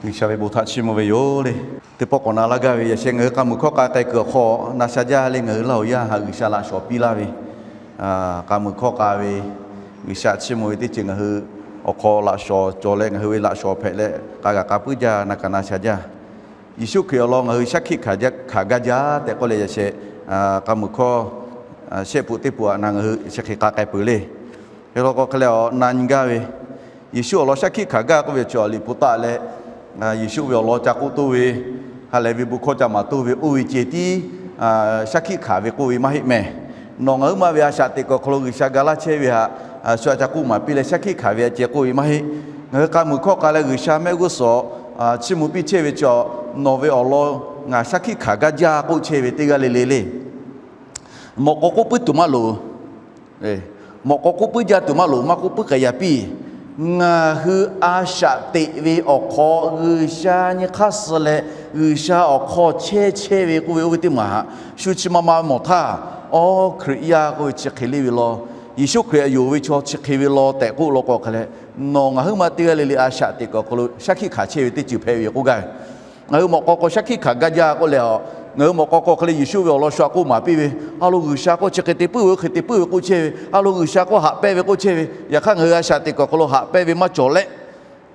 G'uiˬsha ve bon htaꞈ chiˇ mvuh ve yoˬ le. Teˇ pawˆ k'awꞈ na laˇ gaˇ ve yaꞈ sheh ngaˬ hui k'a muiˬ hkawˇ k'a k'ai kuiˬ awˬ hk'aw na sha jaˇ le, ngaˬ hui Laˇ huˍ yaˇ htaꞈ G'uiˬsha laꞈ shawˍ piˇ laˇ ve, k'a muiˬ hkawˇ k'a ve G'uiˬsha chiˇ mvuh ve teˇ ceuˬ ngaˬ hui awˬ hk'aw laꞈ shawˍ cawˬ leh ngaˬ hui ve laꞈ shawˍ hpehꞈ leh k'a gaˬ k'a puiˉ jaˇ na kaꞈ na sha jaˇ. Yeˍsuˆ Hkriꞈ awˬ lawn ngaˬ hui shaˉ hkiˆ hkanˍ gaˇ jaˇ tehꞈ k'oˆ leh yaꞈ sheh k'a muiˬ hkawˇ shehˆ pfuhˍ teˇ pfuhˍ htaꞈ na ngaˬ hui chi hk'e k'a k'ai peuˬ le. Hk'e law k'o hk'e leh awˬ na nyi gaˇ ve, Yeˍsuˆ awˬ lawn shaˉ hkiˆ hkanˍ gaˇ k'oˆ ve chi awˬ liꞈ hpu taˆ leh, Yeˍsuˆ ve awˬ lawn ca k'oˆ toˇ ve, ha lehˬ ve bon hkawˇ ca maˍ toˇ ve oˇ ve ceh tiˉ shaˉ hkiˆ hkanˍ ve k'oˆ ve maˇ heˆ mehˍ. Nawˬ ngaˬ huiˉ ma ve a shaꞈ teꞈ kuiˬ awˬ hk'aw lo G'uiˬsha ga laˇ chehˇ ve htaꞈ shu htaꞈ ca k'oˆ maˍ piˇ leh shaˉ hkiˆ hkanˍ ve a ceh k'oˆ ve maˇ heˆ. Ngaˬ hui k'a muiˬ hkawˇ k'a leh G'uiˬsha mehˆ g'uˇ suhˍ chiˇ mvuh piˇ chehˇ ve chi, nawˬ ve awˬ lawn ngaˬ shaˉ hkiˆ hkanˍ gaˇ jaˇ k'oˆ chehˇ ve teˇ g'aˇ le le le. Mawꞈ k'aw k'oˆ puiˉ tuˬ maˇ loˍ. Mawꞈ k'aw k'oˆ puiˉ jaˇ tuˬ maˇ loˍ, maˇ k'oˆ puiˉ k'ai yaꞈ piˇ. Ngaˬ hui a shaꞈ teꞈ ve awˬ hk'aw G'uiˬsha nyi hk'aˇ suh leh G'uiˬsha awˬ hk'aw chehˇ chehˇ ve k'oˆ ve oˇ ve teˇ maˬ htaꞈ shu chi ma ma ve mawˬ htaˇ, awˬ Hkriꞈ yaˇ k'oˆ ve chi hk'e le ve law. Yeˍsuˆ Hkriꞈ yonˍ ve chaw chi hk'e ve law tehꞈ k'oˆ law k'o hk'e leh, nawˬ ngaˬ huiˉ ma teˇ g'aˇ le le a shaꞈ teꞈ kuiˬ awˬ hk'aw lo shaˉ hkiˆ hkanˍ chehˇ ve teˇ ceuˬ hpehꞈ ve yoˬ k'oˆ gaˇ ve. Ngaˬ hui mawꞈ k'aw k'aw shaˉ hkiˆ hkanˍ gaˇ jaˇ k'oˆ leh a, ngaˬ hui mawꞈ k'aw k'aw hk'e leh Yeˍsuˆ ve awˬ lawn shu htaꞈ k'oˆ maˍ piˇ ve, a lo G'uiˬsha k'oˆ chi hk'e te puiˉ ve, oˇ hk'e te puiˉ ve k'oˆ chehˇ ve, a lo G'uiˬsha k'oˆ haꞈ pehnˇ ve k'oˆ chehˇ ve, yaꞈ hk'aˇ ngaˬ hui a shaꞈ teꞈ kuiˬ awˬ hk'aw lo haꞈ pehnˇ ve maˇ cawˬ leh,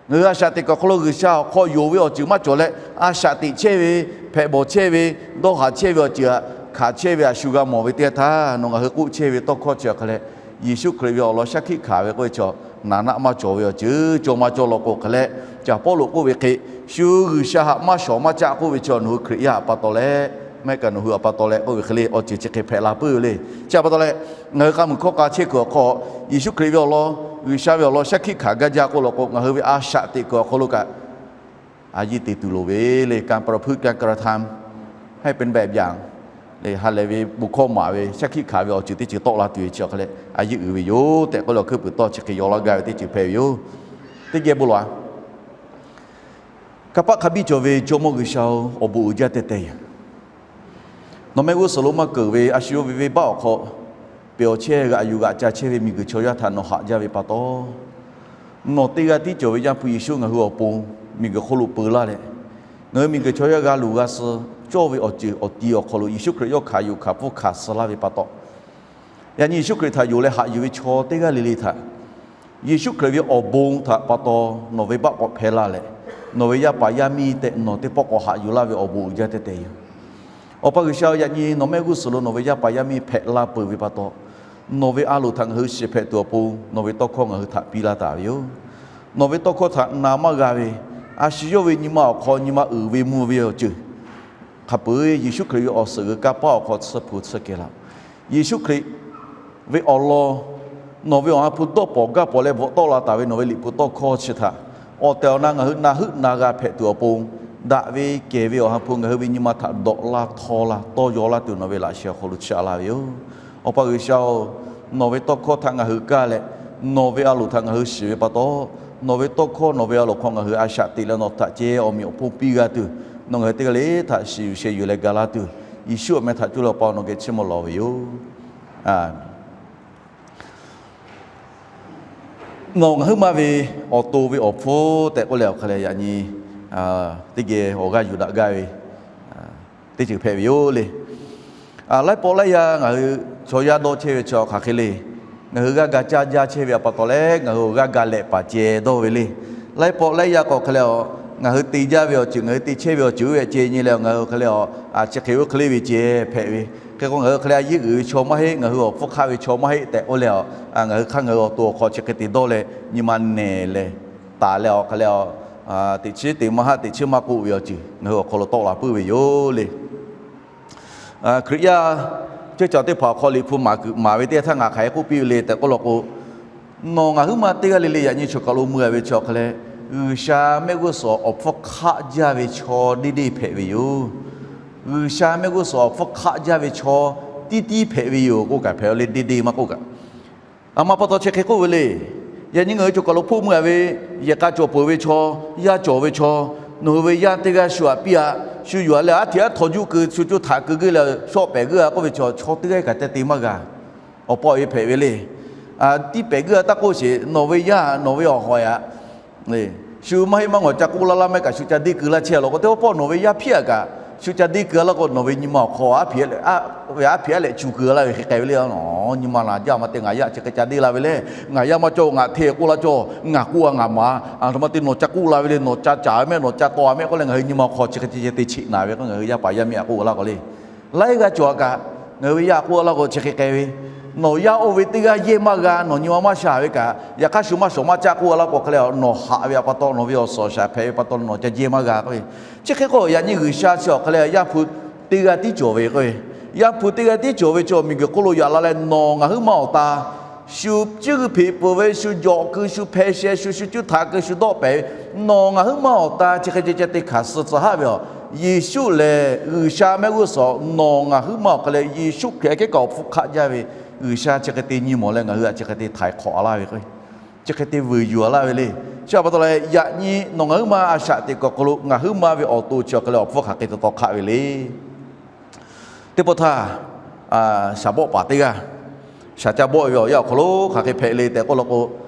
ngaˬ hui a shaꞈ teꞈ kuiˬ awˬ hk'aw lo G'uiˬsha awˬ hk'aw yonˍ ve awˬ ceuˬ maˇ cawˬ leh, a shaꞈ teꞈ chehˇ ve, hpehꞈ bawˬ chehˇ ve, dawˇ haˍ chehˇ ve awˬ ceuˬ htaꞈ hkanˍ chehˇ ve htaꞈ shu g'a mawˬ ve teˇ yanˇ htaˇ, nawˬ ngaˬ hui k'oˆ chehˇ ve tawˇ hkawˇ chi awˬ hk'e leh, Yeˍsuˆ Hkriꞈ ve awˬ lawn shaˉ hkiˆ hkanˍ ve k'oˆ ve chi, naˍ naˆ maˇ cawˬ ve awˬ ceuˬ cawˬ maˇ cawˬ law k'o hk'e leh, Caˍ Pawˇluꞈ k'oˆ ve hk'e, shu G'uiˬsha htaꞈ maˇ shawˍ maˇ caˆ k'oˆ ve chi nawˬ hui Hkriꞈ yaˇ htaꞈ pa taw leh, mehˆ kaꞈ nawˬ hui htaꞈ pa taw leh k'oˆ ve hk'e le, awˬ ceuˬ chi hk'e hpehꞈ la puiˉ ve le. Chi htaꞈ pa taw leh, ngaˬ hui k'a muiˬ hkawˇ k'a chehˇ kuiˬ awˬ hk'aw, Yeˍsuˆ Hkriꞈ ve awˬ lawn, G'uiˬsha ve awˬ lawn shaˉ hkiˆ hkanˍ gaˇ jaˇ k'oˆ law k'o, ngaˬ hui ve a shaꞈ teꞈ kuiˬ awˬ hk'aw lo kaꞈ a yiˇ te tuˬ loˍ ve le. การประพฤติ การกระทำ ให้เป็นแบบอย่าง le, ha lehˬ ve bon hkawˇ maˍ ve shaˉ hkiˆ hkanˍ ve awˬ ceuˬ teˇ ceuˬ tawˆ la tuˬ ve chi awˬ hk'e leh a yiˇ uiˍ ve yoˬ tehꞈ k'oˆ leh awˬ hkuiˉ puiˍ tawˇ chi hk'e yaw laˇ gaˇ ve teˇ ceuˬ hpehꞈ ve yoˬ. Teˇ geh bon lawˬ a. Kanˇ paˆ hk'a biˇ cawˬ ve Jawˇmawˇ G'uiˬsha-oˬ, awˬ bon uiˍ jaˇ teh teh yoˬ. Nawˬ mehˆ g'uˇ suhˍ lo maˇ keunˍ ve a shu yawˇ ve venˇbaˆ awˬ hk'aw, pehˬ awˬ chehˇ g'aꞈ yuˬ g'aꞈ ca chehˇ ve miˬguiˬ chaw yaˇ htaꞈ nawˬ haꞈ jaˇ ve pa taw, nawˬ teˇ g'aˇ tiˉ cawˬ ve Yaˇ hpu Yeˍsuˆ ngaˬ hui awˬ pon miˬguiˬ hk'oˆ lo peu laˇ leh, ngaˬ hui miˬguiˬ chaw yaˇ g'a luˬ g'a suh cawˇ ve awˬ ceuˬ awˬ ti awˬ hk'aw lo Yeˍsuˆ Hkriꞈ yawˇ hkanˍ yuˬ hkanˍ pfuhˇ hkanˍ suh laˇ ve pa taw, yaꞈ nyi Yeˍsuˆ Hkriꞈ htaꞈ yonˍ leh haꞈ yuˬ ve chaw teˇ g'aˇ le le htaꞈ Yeˍsuˆ Hkriꞈ ve awˬ bon htaꞈ pa taw nawˬ ve baˆ k'awꞈ hpehˇ laˇ leh, nawˬ ve yaˇ paˍ yaˇ miˇ tehꞈ nawˬ teˇ pawˆ k'awꞈ haꞈ yuˬ laˇ ve awˬ bon uiˍ jaˇ teh teh yoˬ. Awˬ pa G'uiˬsha, yaꞈ nyi nawˬ mehˆ g'uˇ suhˍ lo nawˬ ve yaˇ paˍ yaˇ miˇ hpehꞈ la peuˬ ve pa taw, nawˬ ve a loˍ htaꞈ ngaˬ hui shiˍ hpehꞈ tuˬ awˬ pon nawˬ ve tawˇ hkawˇ ngaˬ hui htaꞈ piˇ laˇ taˍ ve yoˬ. Nawˬ ve tawˇ hkawˇ htaꞈ na maˇ g'a ve, a shu yawˇ ve nyi ma awˬ hk'aw nyi ma uiˍ ve mvuh ve awˬ ceuˬ hk'a peu-eˬ Yeˍsuˆ Hkriꞈ ve awˬ suhˍ g'uiˬ kanˇ paˆ awˬ hk'aw tsuhˇ hpu tsuhˇ kehˬ laˇ. Yeˍsuˆ Hkriꞈ ve awˬ lawn nawˬ ve awˬ ha hpu dawˇ pawnˍ gaˇ pawnˍ leh bvuhꞈ tawˆ la taˍ ve nawˬ ve liꞈ hpu tawˇ hkawˇ chi htaꞈ awˬ tehˬ awˬ na ngaˬ hui na heuˆ na g'a hpehꞈ tuˬ awˬ pon, daꞈ ve kehˬ ve awˬ ha hpu ngaˬ hui ve nyi ma htaꞈ dawꞈ laˇ htawˇ laˇ tawˇ yaw laˇ tuˬ nawˬ ve laꞈ sheh awˬ hk'aw lo chaꞈ la ve yoˬ. Awˬ pa G'uiˬsha-oˬ, nawˬ ve tawˇ hkawˇ htaꞈ ngaˬ hui kaˇ leh, nawˬ ve a loˍ htaꞈ ngaˬ hui shiˍ ve pa taw, nawˬ ve tawˇ hkawˇ nawˬ ve a loˍ hk'aw ngaˬ hui a shaꞈ teꞈ leh nawˬ htaꞈ ceh awˬ meꞈ awˬ hponˇ piˇ g'a tuˬ, nawˬ ngaˬ hui teˇ g'aˇ le htaꞈ shiˍ yuˬ sheh yuˬ leh ga laˇ tuˬ, Yeˍsuˆ awˬ meh htaꞈ cuˇ leh Awˬ pa nawˬ geh chiˇ mvuh lawˬ ve yoˬ. Nawˬ ngaˬ huiˉ ma ve awˬ to ve awˬ hpfuhˇ tehꞈ k'oˆ leh awˬ hk'a leh yaꞈ nyi teˇ geh awˬ g'aˇ yuˬ daꞈ gaˇ ve teˇ ceuˬ hpehꞈ ve yoˬ le. Laiˉ pawˆ laiˉ yaˇ ngaˬ hui chaw yaˇ dawˇ chehˇ ve chi hk'aˬ hk'e le. Ngaˬ hui g'aˇ ga caˇ jaˇ chehˇ ve a pa taw leh ngaˬ hui awˬ g'aˇ ga lehꞈ paˍ ceh dawˇ ve le. Laiˉ pawˆ laiˉ yaˇ k'o hk'e leh a, ngaˬ hui te jaˇ ve awˬ ceuˬ ngaˬ hui te chehˇ ve awˬ ceuˬ oˇ ve ceh nyi leh ngaˬ hui hk'e leh a, chi hk'e oˇ hk'e le ve ceh hpehꞈ ve. Hk'e k'o ngaˬ hui hk'e leh a yeˇ uiˍ ve chaw maˇ heˆ, ngaˬ hui awˬ hpfuhˇ hk'aˆ ve chaw maˇ heˆ tehꞈ k'oˆ leh a, ngaˬ hui hk'aˇ ngaˬ hui awˬ to awˬ hk'aw chi hk'e te dawˇ leh nyi ma nehˬ leh taˍ leh awˬ hk'e leh a, teꞈ chiˉ teꞈ maˇ haˆ teꞈ chiˉ maˇ k'oˆ ve awˬ ceuˬ ngaˬ hui awˬ hk'aw lo tawˆ la puiˉ ve yoˬ le. Hkriꞈ yaˇ ceuˇ caˬ teˇ hpaˍ awˬ hk'aw liꞈ hpu maˍ kuiˬ maˍ ve teˇ yanˇ htaˇ ngaˬ hk'aˬ hk'e k'oˆ piˇ ve le tehꞈ k'oˆ law k'o, nawˬ ngaˬ huiˉ ma teˇ g'aˇ le le yaꞈ nyi choˬ kaˬ lo mui a ve chi awˬ hk'e leh, G'uiˬsha mehˆ g'uˇ suhˍ awˬ hpfuhˇ hk'aˆ jaˇ ve chaw deˇ deˇ hpehꞈ ve yoˬ. G'uiˬsha mehˆ g'uˇ suhˍ awˬ hpfuhˇ hk'aˆ jaˇ ve chaw tiˉ tiˉ hpehꞈ ve yoˬ k'oˆ kaꞈ hpehꞈ le, deˇ deˇ maˇ k'oˆ kaꞈ. A ma pa taw chi hk'e k'oˆ ve le. Yaꞈ nyi ngaˬ hui choˬ kaˬ lo hpoˆ mui a ve, yehˬ k'a cawˬ peuˬ ve chaw, yaˇ cawˬ ve chaw, nawˬ hui ve yaˇ teˇ g'aˇ shu aꞈ piˇ aꞈ, shu yuˬ a leh aˉ hteꞈ aˉ htaw juˆ keu shu coˇ htaꞈ keu geuˆ leh shawˆ pehˍ geuˆ a k'oˆ ve chaw, chaw teˇ g'aˇ kaꞈ te te maˇ g'a. Awˬ pa awˬ e hpehꞈ ve le. Tiˇ pehˍ geuˆ a taˇ k'oˆ sheˍ, nawˬ ve yaˇ nawˬ ve awˬ hawˍ aꞈ le. Shu maˇ heˆ maˇ ngawˬ ca k'oˆ laˇ laˇ mehˆ kaꞈ shu ca deˇ keu laˇ chehˇ law k'o, teˇ pawˆ pawˆ nawˬ ve yaˇ hpiˇ a kaꞈ shu ca deˇ keu laˇ k'o, nawˬ ve nyi ma awˬ hk'aw a hpiˇ a leh cu keu laˇ ve hk'e k'ai ve le. Nyi ma naˍ jaˇ maˇ te ngaˬ yaˇ chi hk'e ca deˇ la ve le. Ngaˬ yaˇ maˇ cawˇ ngaˬ hteˇ k'oˆ laˇ cawˇ, ngaˬ k'oˆ a ngaˬ maˍ a htoꞈ ma te nawˬ ca k'oˆ la ve le, nawꞈ ca caˍ ve mehˆ nawꞈ ca taw a mehˆ k'oˆ leh ngaˬ hui nyi ma awˬ hk'aw chi hk'e ceh ceh te cheꞈ naˍ ve k'o, ngaˬ hui yaˇ paˍ yaˇ miˇ a k'oˆ laˇ k'o le. Laiˉ g'aˇ cawˬ a kaꞈ ngaˬ hui ve yaˇ k'oˆ laˇ k'o chi hk'e k'ai ve, nawˬ yaˇ oˇ ve teˇ g'aˇ yehˇ maˇ g'a, nawˬ nyi ma maˇ sha ve kaꞈ, yaꞈ hk'aˇ shu maˇ shawˍ maˇ caˆ k'oˆ laˇ k'o hk'e leh, nawˬ haꞈ ve pa taw nawˬ ve awˬ suhˍ awˬ shaˍ hpehꞈ ve pa taw nawˬ ca jehˇ maˇ g'a k'oˆ ve. Chi hk'e k'o yaꞈ nyi G'uiˬsha chi awˬ hk'e leh Yaˇ hpu teˇ g'aˇ tiˉ cawˬ ve k'o, Yaˇ hpu teˇ g'aˇ tiˉ cawˬ ve chi awˬ miˬguiˬ hk'oˆ lo yaꞈ la leh nawˬ ngaˬ huiˉ ma awˬ ta shu cuˇ g'uiˇ hpeꞈ peuˬ ve, shu jawꞈ keu, shu hpeh sheh, shu shu cuˇ htaꞈ keu, shu dawˆ pehˍ ve, nawˬ ngaˬ huiˉ ma awˬ ta chi hk'e ceh ceh te hkanˍ suh tcuh haˆ ve a. Yeˍsuˆ lehˬ G'uiˬsha mehˆ g'uˇ suhˍ nawˬ ngaˬ huiˉ ma awˬ hk'e leh Yeˍsuˆ Hkriꞈ kehˉ kaꞈ awˬ hpfuhˇ hk'aˆ jaˇ ve, G'uiˬsha chi hk'e te nyi mawˬ leh ngaˬ hui htaꞈ chi hk'e te htaiˍ hk'awꞈ laˇ ve k'o, chi hk'e te vuiˬ yuˬ laˇ ve le. Chi pa taw leh yaꞈ nyi nawˬ ngaˬ huiˉ ma a shaꞈ teꞈ kuiˬ awˬ hk'aw lo ngaˬ huiˉ ma ve awˬ to chi awˬ hk'e leh awˬ hpfuhˇ hk'aˬ hk'e taw taw hk'aˆ ve le. Teˇ pawˆ htaˇ, shaˍ bawˆ paˍ teˇ g'aˇ, shaˍ ca bawˆ ve awˬ yanˇ awˬ hk'aw lo hk'aˬ hk'e hpehꞈ le tehꞈ k'oˆ law k'o,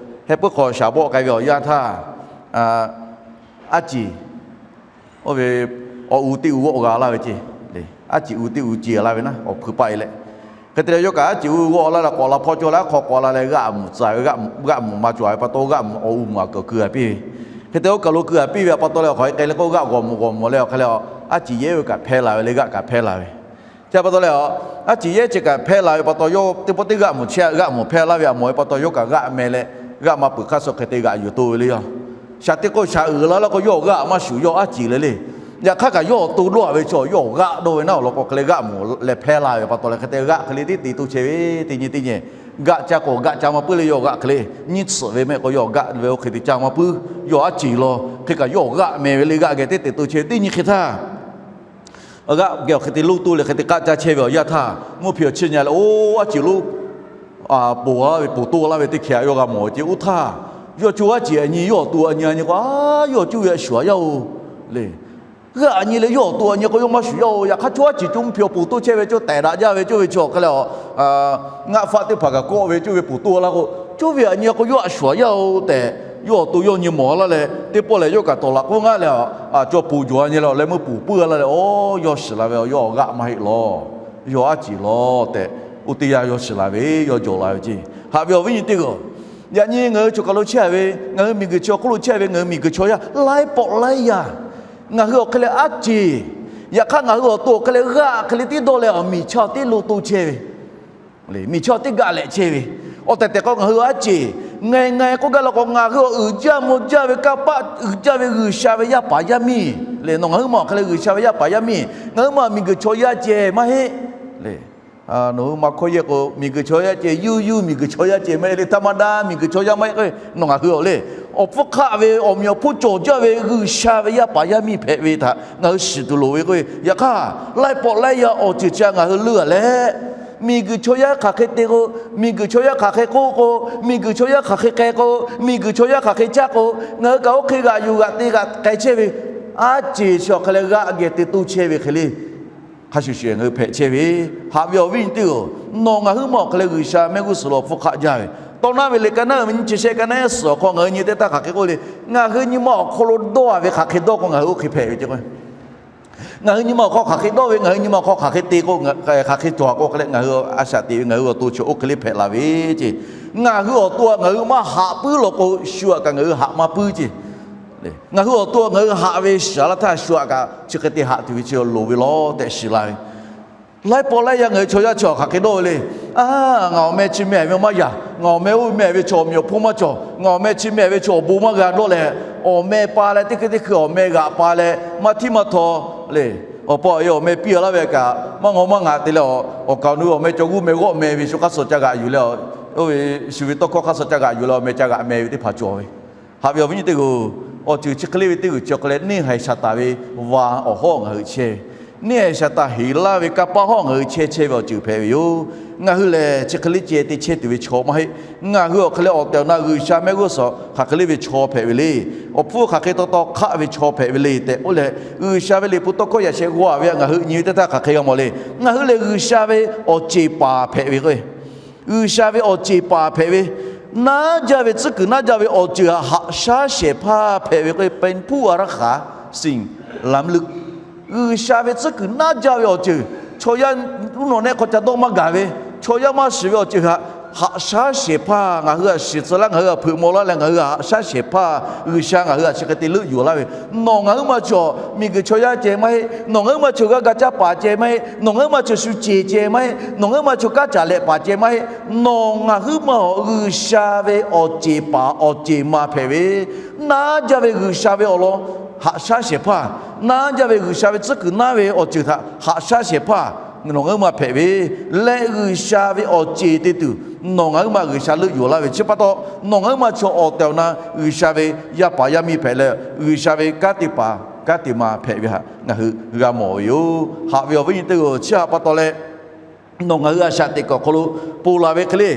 heh puiˉ hk'aw shaˍ bawˆ k'ai ve awˬ yanˇ htaˇ, aˉ ciˍ, oˇ ve awˬ u teˇ u g'awˆ g'a laˇ ve ceˇ. Aˉ ciˍ u teˇ u ce laˇ ve naˉ, awˬ hpui paˆ e leh. Hk'e te leh yawˇ kaꞈ aˉ ciˍ u g'awˆ laˇ leh k'awꞈ la hpawˇ cawˇ leh aˉ hk'aw k'awꞈ la leh g'aˆ mvuhꞈ tcuh ve, g'aˆ mvuhꞈ maˇ cawˬ ve pa taw g'aˆ mvuhꞈ awˬ u mvuhꞈ a kuˬ keu a piˇ ve. Hk'e te oˇ kaˬ lo keu a piˇ ve pa taw leh awˬ hk'aw e k'ai leh k'o g'aˆ g'awˬ mvuhꞈ g'awˬ mvuhꞈ leh awˬ hk'e leh, aˉ ciˍ yehˉ ve kaꞈ hpehˇ la ve le, g'aˆ kaꞈ hpehˇ la ve. Chi pa taw leh, aˉ ciˍ yehˉ chi kaꞈ hpehˇ la ve pa taw yawˇ teˇ pawˆ teˇ g'aˆ mvuhꞈ chehˇ, g'aˆ mvuhꞈ hpehˇ laˇ ve a mawˬ ve pa taw yawˇ kaꞈ g'aˆ meh leh, g'aˆ maˇ peuˬ hk'aˇ suh hk'e te g'aꞈ yuˬ to ve le yoˬ. Shaˍ teˇ k'oˆ shaˍ uiˍ la laˇ k'o yawˇ g'aˆ maˇ shuˍ, yawˇ aˉ ciˍ le le. Yaꞈ hk'aˇ kaꞈ yawˇ awˬ to dawˇ ve chaw yawˇ g'aˆ dawˇ ve naˉ awˬ lawn k'o hk'e leh g'aˆ mvuhꞈ leh hpehˇ la ve pa taw leh hk'e te g'aˆ hk'e le tiˉ te to chehˇ ve teˇ nyi teˇ nyi. G'aˆ caˇ k'o g'aˆ caˇ maˇ puiˉ le, yawˇ g'aˆ hk'e le nyiˇ tsuhꞈ ve mehˆ k'o yawˇ g'aˆ ve oˇ hk'e te caˇ maˇ puiˉ, yawˇ aˉ ciˍ law. Hk'e kaꞈ yawˇ g'aˆ meh ve le, g'aˆ geh tiˉ te to chehˇ ve teˇ nyi hk'e htaˇ g'aˆ geh awˬ hk'e te lonˉ to leh hk'e te k'aˆ caˇ chehˇ ve awˬ yanˇ htaˇ, mvuhˇ hpe awˬ chi nyi leh oˇ aˉ ciˍ lonˉ ponˬ laˇ ve, ponˬ toˇ laˇ ve teˇ hkeh a yawˇ g'a mawˬ ve ceˇ. Oˇ htaˇ yawˇ co aˉ ciˍ a nyi yawˇ awˬ to a nyi a nyi k'o, a yawˇ cuˇ ve a shuˍ a yaˇ oˬ le. G'aˆ a nyi leh yawˇ awˬ to a nyi k'o yawˇ maˇ shuˍ yaˇ oˬ. Yaꞈ hk'aˇ co aˉ ciˍ co mvuhˇ hpe awˬ ponˬ toˇ chehˇ ve co tehꞈ daꞈ jaˇ ve co ve chi awˬ hk'e leh, ngaˆ faˆ teˇ hpaˍ kaꞈ kawˆ ve co ve ponˬ toˇ laˇ k'o, co ve a nyi k'o yawˇ a shuˍ a yaˇ oˬ tehꞈ yawˇ awˬ to yawˇ nyi mawˬ laˇ leh teˇ pawˆ lehˬ yawˇ kaꞈ tawˍ laꞈ k'oˆ ngaˇ leh, a, co ponˬ jawˬ a nyi leh awˬ leh meuˇ ponˬ puiˉ a laˇ leh, oˇ yawˇ shiˍ la ve, yawˇ g'aˆ maˇ heˆ law. Yawˇ aˉ ciˍ law tehꞈ oˇ teˇ yanˇ yawˇ shiˍ la ve, yawˇ jawˬ la ve ceˇ. Haꞈ ve awˬ viˉ nyi teˇ g'aˇ, yaꞈ nyi ngaˬ hui choˬ kaˬ lo chehˇ ve, ngaˬ hui miˬguiˬ chi awˬ hk'oˆ lo chehˇ ve, ngaˬ hui miˬguiˬ chaw yaˇ laiˉ pawˆ laiˉ yaˇ, ngaˬ hui awˬ hk'e leh aˉ ciˍ, yaꞈ hk'aˇ ngaˬ hui awˬ to awˬ hk'e leh g'aˆ hk'e le tiˉ dawˇ leh awˬ miˬ chaˇ teˇ lo to chehˇ ve, miˬ chaˇ teˇ gaˆ lehꞈ chehˇ ve. Awˬ tehˬ tehˬ k'o ngaˬ hui aˉ ciˍ, ngeh ngeh k'oˆ gaˇ law k'o ngaˬ hui awˬ uiˍ jaˇ mvuh jaˇ ve kanˇ paˆ uiˍ jaˇ ve G'uiˬsha ve yaˇ paˍ yaˇ miˇ le. Nawˬ ngaˬ huiˉ ma awˬ hk'e leh G'uiˬsha ve yaˇ paˍ yaˇ miˇ, ngaˬ huiˉ ma miˬguiˬ chaw yaˇ ceh maˇ heˆ le. Nawˬ hui ma hkawˇ yehˇ k'o miˬguiˬ chaw yaˇ ceh, yuˇ yuˇ miˬguiˬ chaw yaˇ ceh maˇ heˆ le. Htaˇ maˇ daˇ miˬguiˬ chaw yaˇ maˇ heˆ k'o, nawˬ ngaˬ hui awˬ le, awˬ hpfuhˇ hk'aˆ ve awˬ meꞈ awˬ hponˇ cawˬ jaˇ ve G'uiˬsha ve yaˇ paˍ yaˇ miˇ hpehꞈ ve htaꞈ ngaˬ hui shiˍ tuˬ loˍ ve k'o, yaꞈ hk'aˇ laiˉ pawˆ laiˉ yaˇ awˬ ceuˬ chi a ngaˬ hui leuˇ a leh, miˬguiˬ chaw yaˇ hk'aˬ hk'e te k'o, miˬguiˬ chaw yaˇ hk'aˬ hk'e k'oˆ k'o, miˬguiˬ chaw yaˇ hk'aˬ hk'e k'ai k'o, miˬguiˬ chaw yaˇ hk'aˬ hk'e caˇ k'o, ngaˬ hui kaꞈ oˇ hk'e g'aꞈ yuˬ g'aꞈ te g'aꞈ k'ai chehˇ ve, aˉ ciˍ chi awˬ hk'e leh g'aˆ geh te toˇ chehˇ ve hk'e le. Hk'a shuˍ shuˍ ngaˬ hui hpehꞈ chehˇ ve. Haꞈ ve awˬ viˉ nyi teˇ g'aˇ, nawˬ ngaˬ huiˉ ma awˬ hk'e leh G'uiˬsha mehˆ g'uˇ suhˍ lo awˬ hpfuhˇ hk'aˆ jaˇ ve, tawˇ naˉ ve le ka naˉ ve nyiˇ chi shehˆ ka naˉ suhˍ awˬ hk'aw ngaˬ hui nyi teˇ htaˇ hk'aˬ hk'e k'oˆ le, ngaˬ hui nyi ma awˬ hk'aw lo dawˇ a ve hk'aˬ hk'e dawˇ k'o ngaˬ hui oˇ hk'e hpehꞈ ve ceˇ k'o, ngaˬ hui nyi ma awˬ hk'aw hk'aˬ hk'e dawˇ ve, ngaˬ hui nyi ma awˬ hk'aw hk'aˬ hk'e te k'o, hk'aˬ hk'e cawˬ k'o hk'e leh ngaˬ hui a shaꞈ teꞈ ve ngaˬ hui awˬ to chi oˇ hk'e le hpehꞈ la ve ceˇ. Ngaˬ hui awˬ to a ngaˬ hui maˇ haꞈ puiˉ law k'o, shu a kaꞈ ngaˬ hui haꞈ maˇ puiˉ ceˇ. Ngaˬ hui awˬ to ngaˬ hui haꞈ ve shiˍ laˇ htaˇ shu a kaꞈ chi hk'e te haꞈ tuˬ ve chi loˍ ve law tehꞈ shiˍ la ve. Laiˉ pawˆ laiˉ yaˇ ngaˬ hui chaw yaˇ chi awˬ hk'aˬ hk'e dawˇ ve le. A, ngaˬ awˬ meh chi meh a ve maˇ yaꞈ, ngaˬ awˬ meh oˇ meh ve chaw awˬ meꞈ awˬ hponˇ maˇ cawˬ, ngaˬ awˬ meh chi meh ve chaw awˬ bon maˇ g'a dawˇ leh, awˬ meh pa leh teˇ hkui teˇ hkui awˬ meh g'aꞈ pa leh maˇ htiˉ maˇ htaw le. Awˬ pa awˬ e awˬ meh piˇ a laˇ ve kaꞈ maˇ ngawˬ maˇ ngaꞈ te leh, awˬ kaˍ awˬ nu awˬ meh cawˬ g'uˇ meh g'awˆ meh ve shu hk'aˇ suh ca g'aꞈ yuˬ leh, oˇ ve shu ve tawˇ hkawˇ hk'aˇ suh ca g'aꞈ yuˬ leh awˬ meh ca g'aꞈ meh ve teˇ hpaˍ cawˬ ve. Haꞈ ve awˬ viˉ nyi teˇ g'aˇ, awˬ ceuˬ chi hk'e le ve teˇ g'uiˬ chi awˬ hk'e leh neˇ haiˬ Saˍtanˍ ve va awˬ hawˉ ngaˬ hui chehˇ ve, neˇ haiˬ Saˍtanˍ heˍ laˇ ve kanˇ paˆ hawˉ ngaˬ hui chehˇ chehˇ ve awˬ ceuˬ hpehꞈ ve yoˬ. Ngaˬ hui lehˬ chi hk'e le ceh te chehˇ tuˬ ve chaw maˇ heˆ. Ngaˬ hui awˬ hk'e leh awˬ tehˬ awˬ na G'uiˬsha mehˆ g'uˇ suhˍ hk'aˬ hk'e le ve chaw hpehꞈ ve le. Awˬ hpfuhˇ hk'aˬ hk'e taw taw hk'aˆ ve chaw hpehꞈ ve le tehꞈ k'oˆ leh, G'uiˬsha ve liꞈ hpu tawˇ hkawˇ yaꞈ sheh g'aw ve a ngaˬ hui nyi ve teˇ htaˇ hk'aˬ hk'e g'a mawˬ le. Ngaˬ hui lehˬ G'uiˬsha ve awˬ ceˬ paˍ hpehꞈ ve k'o, G'uiˬsha ve awˬ ceˬ paˍ hpehꞈ ve, Naˉ jaˇ ve tcuhˉ kuiˬ naˉ jaˇ ve awˬ ceuˬ htaꞈ haꞈ shaˉ shehˍ hpaˇ hpehꞈ ve k'o, เป็นผู้อารักขาสิ่งล้ำลึก. G'uiˬsha ve tcuhˉ kuiˬ naˉ jaˇ ve awˬ ceuˬ, chaw yaˇ uˉ nawˬ nehˆ hk'aw ca dawˇ maˇ gaˬ ve, chaw yaˇ maˇ shiˍ ve awˬ ceuˬ htaꞈ haꞈ shaˉ shehˍ hpaˇ ngaˬ hui htaꞈ shiˍ tcuh laˇ, ngaˬ hui htaꞈ hpeuꞈ maw laˇ leh ngaˬ hui htaꞈ haꞈ shaˉ shehˍ hpaˇ G'uiˬsha ngaˬ hui htaꞈ chi hk'e te leuˆ yuˬ laˇ ve. Nawˬ ngaˬ huiˉ ma chaw miˬguiˬ chaw yaˇ ceh maˇ heˆ. Nawˬ ngaˬ huiˉ ma chaw g'aˇ ga caˇ paˍ ceh maˇ heˆ. Nawˬ ngaˬ huiˉ ma chaw shu ceˬ ceh maˇ heˆ. Nawˬ ngaˬ huiˉ ma chaw kanˉ caˬ lehꞈ paˍ ceh maˇ heˆ. Nawˬ ngaˬ huiˉ ma awˬ G'uiˬsha ve awˬ ceˬ paˍ awˬ ceˬ ma hpehꞈ ve, naˉ jaˇ ve G'uiˬsha ve awˬ lawn haꞈ shaˉ shehˍ hpaˇ, naˉ jaˇ ve G'uiˬsha ve tcuhˉ kuiˬ naˉ ve awˬ ceuˬ htaꞈ haꞈ shaˉ shehˍ hpaˇ nawˬ ngaˬ huiˉ ma hpehꞈ ve leh, G'uiˬsha ve awˬ ceˬ te tuˬ nawˬ ngaˬ huiˉ ma G'uiˬsha leuˆ yuˬ laˇ ve chi pa taw, nawˬ ngaˬ huiˉ ma chaw awˬ tehˬ awˬ na G'uiˬsha ve yaˇ paˍ yaˇ miˇ hpehꞈ leh, G'uiˬsha ve kanˉ te paˍ kanˉ te ma hpehꞈ ve htaꞈ ngaˬ hui g'a mawˬ ve yoˬ. Haꞈ ve awˬ viˉ nyi teˇ g'aˇ-oˬ, chi htaꞈ pa taw leh nawˬ ngaˬ hui a shaꞈ teꞈ kuiˬ awˬ hk'aw lo ponˬ laˬ ve hk'e le,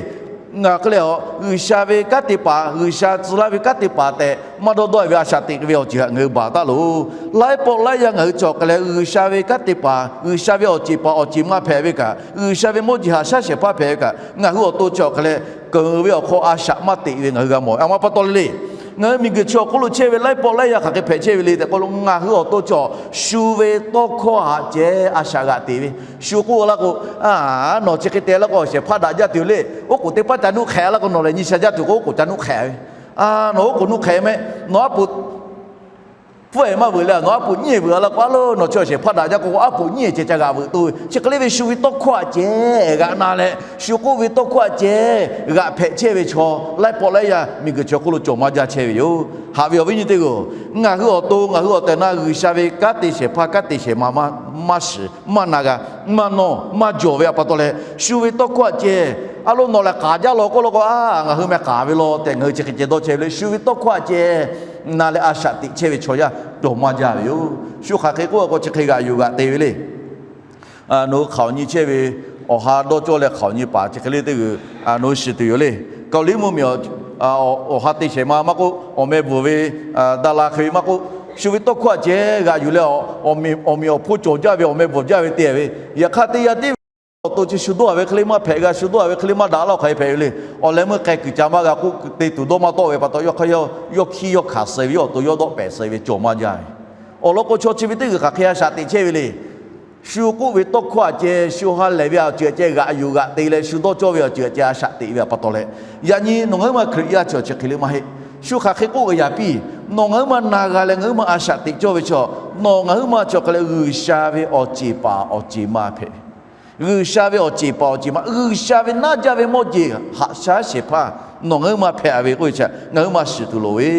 ngaˬ hk'e le aˬ, G'uiˬsha ve kanˉ te paˍ, G'uiˬsha tcuh laˇ ve kanˉ te paˍ tehꞈ maˇ dawˇ dawˇ-e ve a shaꞈ teꞈ ve awˬ ceuˬ htaꞈ ngaˬ hui baˬ taˉ loˬ. Laiˉ pawˆ laiˉ yaˇ ngaˬ hui cawˬ hk'e leh, G'uiˬsha ve kanˉ te paˍ, G'uiˬsha ve awˬ ceˬ paˍ awˬ ceˬ ma hpehꞈ ve kaꞈ, G'uiˬsha ve mawˇ jeˬ haꞈ shaˉ shehˍ hpaˇ hpehꞈ ve kaꞈ, ngaˬ hui awˬ to cawˬ hk'e leh keunˍ ve awˬ hk'aw a shaꞈ maˇ teꞈ ve ngaˬ hui g'a mawˬ. A ma pa taw le le, ngaˬ hui miˬguiˬ chi awˬ hk'oˆ lo chehˇ ve laiˉ pawˆ laiˉ yaˇ hk'aˬ hk'e hpehꞈ chehˇ ve le tehꞈ k'oˆ lo, ngaˬ hui awˬ to cawˬ shu ve tawˇ hkawˇ htaꞈ ceh a shaꞈ g'aꞈ teꞈ ve. Shu k'oˆ laˇ k'o, a, nawˬ chi hk'e te laˇ k'o, shehˍ hpaˇ daꞈ jaˇ tuˬ le. Oˉ k'oˍ teˇ paˉ ca nuˆ hk'ehꞈ laˇ k'o, nawˬ lehˬ nyi sha jaˇ tuˬ k'o, oˉ k'oˍ ca nuˆ hk'ehꞈ ve. A, nawˬ oˉ k'oˍ nuˆ hk'ehꞈ mehˆ, nawˬ aˉ poꞈ pfuhˇ-ehˍ maˇ veuꞈ leh, nawˬ aˉ poꞈ nyiˇ-ehˍ veuꞈ laˇ k'o, a loˬ, nawˬ chi awˬ shehˍ hpaˇ daꞈ jaˇ k'o, aˉ poꞈ nyiˇ-ehˍ ceh ca g'aꞈ veuꞈ to ve. Chi hk'e le ve shu ve tawˇ hkawˇ htaꞈ ceh g'aꞈ na leh, shu k'oˆ ve tawˇ hkawˇ htaꞈ ceh g'aꞈ hpehꞈ chehˇ ve chaw laiˉ pawˆ laiˉ yaˇ miˬguiˬ chi awˬ hk'oˆ lo cawˬ maˇ jaˇ chehˇ ve yoˬ. Haꞈ ve awˬ viˉ nyi teˇ g'aˇ-oˬ, ngaˬ hui awˬ to ngaˬ hui awˬ tehˬ awˬ na G'uiˬsha ve kanˉ te shehˍ hpaˇ kanˉ te shehˍ ma maˇ shiˍ maˇ na g'a, maˇ nawˇ maˇ jawˬ ve htaꞈ pa taw leh, shu ve tawˇ hkawˇ htaꞈ ceh, a loˬ, nawˬ lehˬ k'aˍ jaˇ law k'oˆ laˇ k'o, a, ngaˬ hui meh k'aˍ ve law tehꞈ ngaˬ hui chi hk'e ceh dawˇ chehˇ ve le. Shu ve tawˇ hkawˇ htaꞈ ceh na leh a shaꞈ teꞈ chehˇ ve chaw yaˇ cawˬ maˇ jaˇ ve yoˬ. Shu hk'aˬ hk'e k'oˆ k'o, chi hk'e g'aꞈ yuˬ g'aꞈ te ve le. Nawˬ hui hk'aoˍ nyi chehˇ ve awˬ ha dawˇ cawˇ leh hk'aoˍ nyi paˍ chi hk'e le teˇ g'uiˬ nawˬ hui shiˍ tuˬ yoˬ le. Kaoˍliˇ mvuhˇmiˬ awˬ ha te shehˍ ma maˇ k'oˆ, awˬ meh bvuhˬ ve daꞈ la hk'e ve maˇ k'oˆ, shu ve tawˇ hkawˇ htaꞈ ceh g'aꞈ yuˬ leh, awˬ miˬ awˬ hpon cawˬ jaˇ ve, awˬ meh bvuhˬ jaˇ ve te ve. Yaꞈ hk'aˇ teˇ yanˇ tiˉ ve awˬ to chi shu dawˇ ve hk'e le maˇ hpehꞈ g'a, shu dawˇ ve hk'e le maˇ daꞈ laˇ hk'aˬ hk'e hpehꞈ ve le. Awˬ leh meuˇ k'ai kuiˬ ca maˇ g'a k'oˆ te tuˬ dawˇ maˇ tawˆ ve pa taw, yawˇ hk'aˇ yawˇ hkiˇ yawˇ hkanˍ suh ve, yawˇ awˬ to yawˇ dawˆ pehˍ suh ve cawˬ maˇ jaˇ ve. Awˬ lawn k'o, chaw chi ve teˇ g'uiˬ hk'aˬ hk'e a shaꞈ teꞈ chehˇ ve le. Shu k'oˆ ve tawˇ hkawˇ htaꞈ ceh, shu ha lehˬ ve awˬ ceuˬ htaꞈ ceh g'aꞈ yuˬ g'aꞈ te leh, shu dawˇ cawˇ ve awˬ ceuˬ htaꞈ ceh a shaꞈ teꞈ ve pa taw leh, yaꞈ nyi nawˬ ngaˬ huiˉ ma Hkriꞈ yaˇ chi awˬ chi hk'e le maˇ heˆ. Shu hk'aˬ hk'e k'oˆ g'a yaꞈ piˇ, nawˬ ngaˬ huiˉ ma na g'a leh ngaˬ huiˉ ma a shaꞈ teꞈ cawˇ ve chaw, nawˬ ngaˬ huiˉ ma chi awˬ hk'e leh G'uiˬsha ve awˬ ceˬ paˍ awˬ ceˬ ma hpehꞈ. G'uiˬsha ve awˬ ceˬ paˍ awˬ ceˬ ma, G'uiˬsha ve naˉ jaˇ ve mawˇ jeˬ haꞈ shaˉ shehˍ hpaˇ nawˬ ngaˬ huiˉ ma hpehꞈ ve k'oˆ ve chi ngaˬ huiˉ ma shiˍ tuˬ loˍ ve.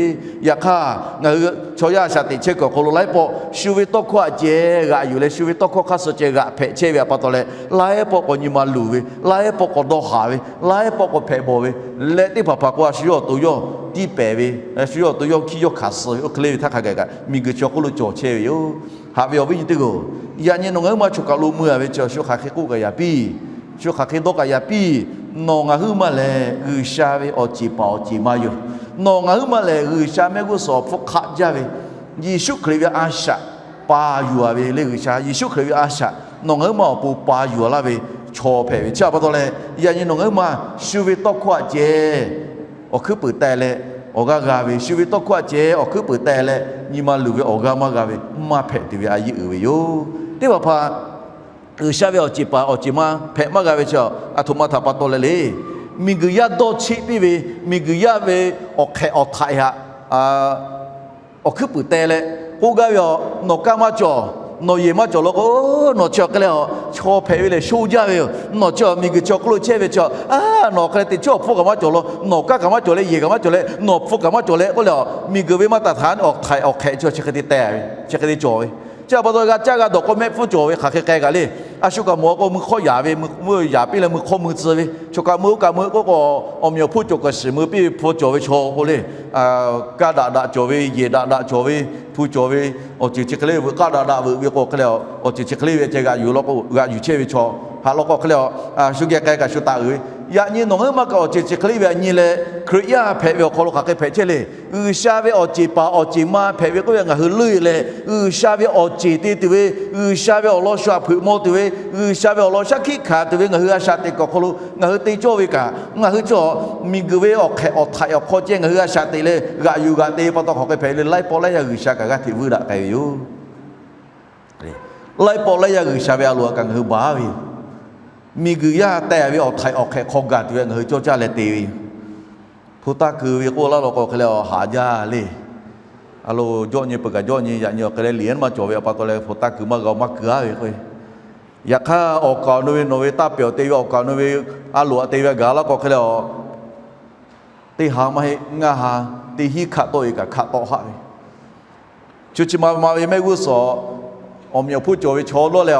Yaꞈ hk'aˇ, ngaˬ hui chaw yaˇ a shaꞈ teꞈ chehˇ kuiˬ awˬ hk'aw lo laiˉ pawˆ shu ve tawˇ hkawˇ htaꞈ ceh g'aꞈ yuˬ leh, shu ve tawˇ hkawˇ hk'aˇ suh ceh g'aꞈ hpehꞈ chehˇ ve pa taw leh, laiˉ pawˆ k'awꞈ nyi ma luˬ ve, laiˉ pawˆ k'awꞈ dawˇ haˍ ve, laiˉ pawˆ k'awꞈ hpehꞈ bawˬ ve, leh teˇ hpaˍ hpaˍ k'o a shu yawˇ awˬ to yawˇ tiˇ pehˍ ve, a shu yawˇ awˬ to yawˇ hkiˇ yawˇ hkanˍ suh ve, oˇ hk'e le ve htaˇ hk'a gaˬ kaꞈ miˬguiˬ chi awˬ hk'oˆ lo cawˬ chehˇ ve yoˬ. Haꞈ ve awˬ viˉ nyi teˇ g'aˇ-oˬ, yaꞈ nyi nawˬ ngaˬ huiˉ ma choˬ kaˬ lo mui-a ve chi shu hk'aˬ hk'e k'oˆ g'a yaꞈ piˇ. Shu hk'aˬ hk'e dawˇ k'ai yaꞈ piˇ. Nawˬ ngaˬ huiˉ ma lehˬ G'uiˬsha ve awˬ ceˬ paˍ awˬ ceˬ ma yoˬ. Nawˬ ngaˬ huiˉ ma lehˬ G'uiˬsha mehˆ g'uˇ suhˍ awˬ hpfuhˇ hk'aˆ jaˇ ve, Yeˍsuˆ Hkriꞈ ve a shaꞈ pa yuˬ-a ve le. G'uiˬsha Yeˍsuˆ Hkriꞈ ve a shaꞈ nawˬ ngaˬ huiˉ ma awˬ pon pa yuˬ-a laˇ ve chaw hpehꞈ ve chi pa taw leh, yaꞈ nyi nawˬ ngaˬ huiˉ ma shu ve tawˇ hkawˇ htaꞈ ceh awˬ hkuiˉ puiˍ teh leh awˬ g'aˇ g'a ve, shu ve tawˇ hkawˇ htaꞈ ceh awˬ hkuiˉ puiˍ teh leh nyi ma luˬ ve awˬ g'aˇ maˇ g'a ve maˇ hpehꞈ tuˬ ve a yeˇ uiˍ ve yoˬ. Teˇ hpaˍ hpaˍ G'uiˬsha ve awˬ ceˬ paˍ awˬ ceˬ ma hpehꞈ maˇ g'a ve chi, aˬ htoꞈ ma htaꞈ pa taw leh le. Miˬguiˬ yaˇ dawˇ cheˆ piˇ ve, miˬguiˬ yaˇ ve awˬ hk'ehꞈ awˬ htaiꞈ htaꞈ awˬ hkuiˉ puiˍ teh leh k'oˆ gaˇ ve, Nawˬ kaˇ maˇ cawˬ, nawˬ yehˬ maˇ cawˬ law k'o, nawˬ chi awˬ hk'e leh chaw hpehꞈ ve lehˬ shoˇ jaˇ ve yoˬ. Nawˬ chi miˬguiˬ chi awˬ hk'oˆ lo chehˇ ve chi, nawˬ hk'e leh teꞈ chiˉ awˬ hpfuhˇ kaꞈ maˇ cawˬ law, nawˬ kaˇ kaꞈ maˇ cawˬ leh, yehˬ kaꞈ maˇ cawˬ leh, nawˬ hpfuh kaꞈ maˇ cawˬ leh k'oˆ leh, miˬguiˬ ve maˇ taˍ htaꞈ awˬ htaiꞈ awˬ hk'ehꞈ chi chi hk'e te teh ve, chi hk'e te cawˬ ve. Chi pa taw g'a caˇ g'a dawˬ k'o mehˆ hpfuhˇ cawˬ ve hk'aˬ hk'e k'ai kaꞈ le. A shu kaꞈ mawˬ k'o mui hk'awˇ yaꞈ ve, mui yaꞈ piˇ leh mui hk'awˇ mui tcuh ve, chaw kaꞈ mui oˇ kaꞈ mui k'oˆ k'o, awˬ meꞈ awˬ hponˇ cawˬ kaꞈ shiˍ mui piˇ ve hpu cawˬ ve chaw k'o le, kaˇ daꞈ daꞈ cawˬ ve, yehˬ daꞈ daꞈ cawˬ ve, hpu cawˬ ve, awˬ ceuˬ chi hk'e le veuꞈ k'aˇ daꞈ daꞈ veuꞈ ve k'o hk'e leh, awˬ ceuˬ chi hk'e le ve ceh g'aꞈ yuˬ law k'o g'aꞈ yuˬ chehˇ ve chaw Haꞈ law k'o hk'e le, shu geh k'ai kaꞈ shu taˍ uiˍ ve, yaꞈ nyi nawˬ ngaˬ hui maˇ kaꞈ awˬ ceuˬ chi hk'e le ve aꞈ nyi leh, Hkriꞈ yaˇ hpehꞈ ve awˬ hk'aw lo hk'aˬ hk'e hpehꞈ chehˇ le. G'uiˬsha ve awˬ ceˬ paˍ awˬ ceˬ ma hpehꞈ ve k'oˆ ve ngaˬ hui leuˆ e leh, G'uiˬsha ve awˬ ceˬ te tuˬ ve, G'uiˬsha ve awˬ lawn shu aꞈ hpeuꞈ maw tuˬ ve, G'uiˬsha ve awˬ lawn shaˉ hkiˆ hkanˍ tuˬ ve ngaˬ hui a shaꞈ teꞈ kuiˬ awˬ hk'aw lo ngaˬ hui te cawˇ ve kaꞈ, ngaˬ hui chi miˬguiˬ ve awˬ hk'ehꞈ awˬ htaiꞈ awˬ hk'aw ceh ngaˬ hui a shaꞈ teꞈ leh g'aꞈ yuˬ g'aꞈ te pa taw hk'aˬ hk'e hpehꞈ le, laiˉ pawˆ laiˉ yaˇ G'uiˬsha kaꞈ g'aˇ hteꞈ vuiˇ daꞈ k'ai ve yoˬ. Laiˉ pawˆ laiˉ yaˇ G'uiˬsha ve a loˍ htaꞈ kaꞈ ngaˬ hui baˬ ve yoˬ. Miˬguiˬ yaˇ tehˬ ve awˬ htaiꞈ awˬ hk'ehꞈ hk'aw gaˬ tuˬ ve ngaˬ hui cawˇ caˇ leh te ve yoˬ. Hpu taˇ kuiˬ ve k'oˆ laˇ law k'o hk'e le, haˍ jaˇ le. A lo, jawˆ nyi peuˬ kaꞈ jawˆ nyi, yaꞈ nyi awˬ hk'e leh liꞈ maˇ cawˬ ve pa taw leh hpu taˇ kuiˬ maˇ g'a maˇ kuiˬ aˉ ve k'o, yaꞈ hk'aˇ awˬ kaˍ awˬ nu ve nawˬ ve taˇ pehˬ awˬ te ve awˬ kaˍ awˬ nu ve a loˍ htaꞈ te ve a gaˬ laˇ k'o hk'e le, teˇ ha maˇ heˆ, ngaˇ ha, teˇ hinˉ hkaˆ tawˆ e kaꞈ hkaˆ tawˆ haˆ ve, chi chi ma ma ve mehˆ g'uˇ suhˍ awˬ meꞈ awˬ hponˇ cawˬ ve chaw lawˇ leh,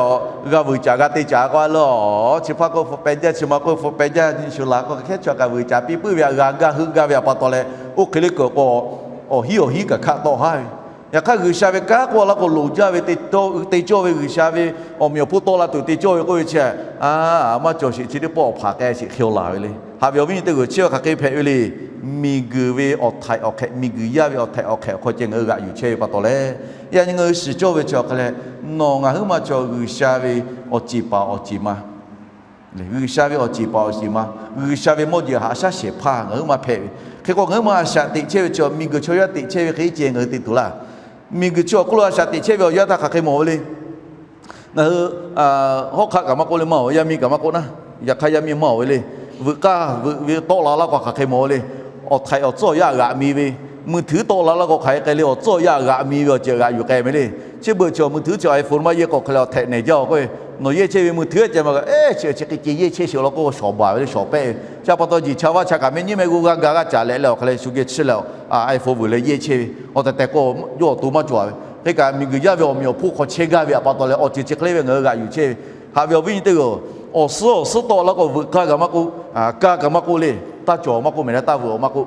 g'a vuiˬ caˍ g'a te caˍ k'o a lawˬ, chi hpaˇ k'oˆ hpu peh jaˇ, chi ma k'oˆ hpu peh jaˇ, nyi shuˍ laˬ k'o hkehˉ chaw kaꞈ vuiˬ caˍ piˇ puiˉ ve, g'a g'a heuˆ gaˇ ve pa taw leh, oˇ hk'e le kuiˬ k'o, awˬ hinˉ awˬ hinˉ kaꞈ hkaˆ tawˆ haˆ ve. Yaꞈ hk'aˇ G'uiˬsha ve kanˉ k'oˆ laˇ k'o, loˍ jaˇ ve te cawˇ ve G'uiˬsha ve awˬ meꞈ awˬ hponˇ tawˆ la tuˬ te cawˇ ve k'oˆ ve chi, a, maˇ cawˬ sheˍ, chi teˇ pawˆ awˬ hpaˍ k'ai sheˍ hk'e laˬ ve le. Haꞈ ve awˬ viˉ nyi teˇ g'uˬ, chi hk'aˬ hk'e hpehꞈ ve le. Miˬguiˬ ve awˬ htaiꞈ awˬ hk'ehꞈ, miˬguiˬ yaˇ ve awˬ htaiꞈ awˬ hk'ehꞈ awˬ hk'aw ceh ngaˬ hui g'aꞈ yuˬ chehˇ ve pa taw leh, yaꞈ nyi ngaˬ hui shiˍ cawˇ ve chi awˬ hk'e leh, nawˬ ngaˬ huiˉ maˇ chaw G'uiˬsha ve awˬ ceˬ paˍ awˬ ceˬ ma G'uiˬsha ve awˬ ceˬ paˍ awˬ ceˬ ma, G'uiˬsha ve mawˇ jeˬ haꞈ shaˉ shehˍ hpaˇ ngaˬ huiˉ maˇ hpehꞈ ve. Hk'e k'o ngaˬ huiˉ maˇ a shaꞈ teꞈ chehˇ ve chi miˬguiˬ chaw yaˇ teꞈ chehˇ ve hk'e ceh ngaˬ hui te tuˬ laˇ. Miˬguiˬ chi awˬ hk'oˆ lo a shaꞈ teꞈ chehˇ ve awˬ yanˇ htaˇ hk'aˬ hk'e mawˬ ve le. Ngaˬ hui hawˉ hk'aˆ kaꞈ maˇ k'oˆ le, maˇ awˬ yaˇ miˇ kaꞈ maˇ k'oˆ naˉ, yaꞈ hk'aˇ yaˇ miˇ maˇ awˬ ve le. Veuꞈ k'aˇ veuꞈ ve tawˆ la laˇ k'o hk'aˬ hk'e mawˬ ve le. Awˬ htaiꞈ awˬ tcuhˉ awˬ yaˇ g'aꞈ mi ve, mui htuiˉ tawˆ la laˇ k'o hk'aˬ hk'e k'ai le, awˬ tcuhˉ awˬ yaˇ g'aꞈ mi ve awˬ ceuˬ g'aꞈ yuˬ k'ai ve le. Chi beuꞈ chi awˬ mui htuiˉ chi iPhone maˇ yehˇ k'o hk'e le, awˬ htehꞈ nehˬ jaˇ awˬ k'o, nawˬ yehˇ chehˇ ve mui htuiˉ ceh ma kaꞈ, eˉ, chi chi hk'e ceh yehˇ chehˇ sheˍ law k'o shawˍ baˬ ve le, shawˍ pehˆ ve. Chi pa taw jeˬ cha vaˇ cha kaꞈ mehˆ nyiˉ mehˆ g'uˇ g'aˇ ga g'aˇ caˍ leh leh awˬ hk'e le shu geh chiˇ leh, iPhone vuiˬ leh yehˇ chehˇ ve. Awˬ tehˬ tehˬ k'o, yawˇ awˬ to maˇ cawˬ ve. Hk'e kaꞈ miˬguiˬ yaˇ ve awˬ meꞈ awˬ hponˇ hk'aw chehˇ gaˇ ve pa taw leh awˬ ceuˬ chi hk'e le ve ngaˬ hui g'aꞈ yuˬ chehˇ ve. Haꞈ ve awˬ viˉ nyi teˇ g'uˬ, awˬ suhˉ awˬ suhˉ tawˆ la k'o veuꞈ k'aˇ kaꞈ maˇ k'oˆ, kaˇ kaꞈ maˇ k'oˆ le, taˇ cawˬ maˇ k'oˆ mehˍ leh taˇ vuiˬ awˬ maˇ k'oˆ,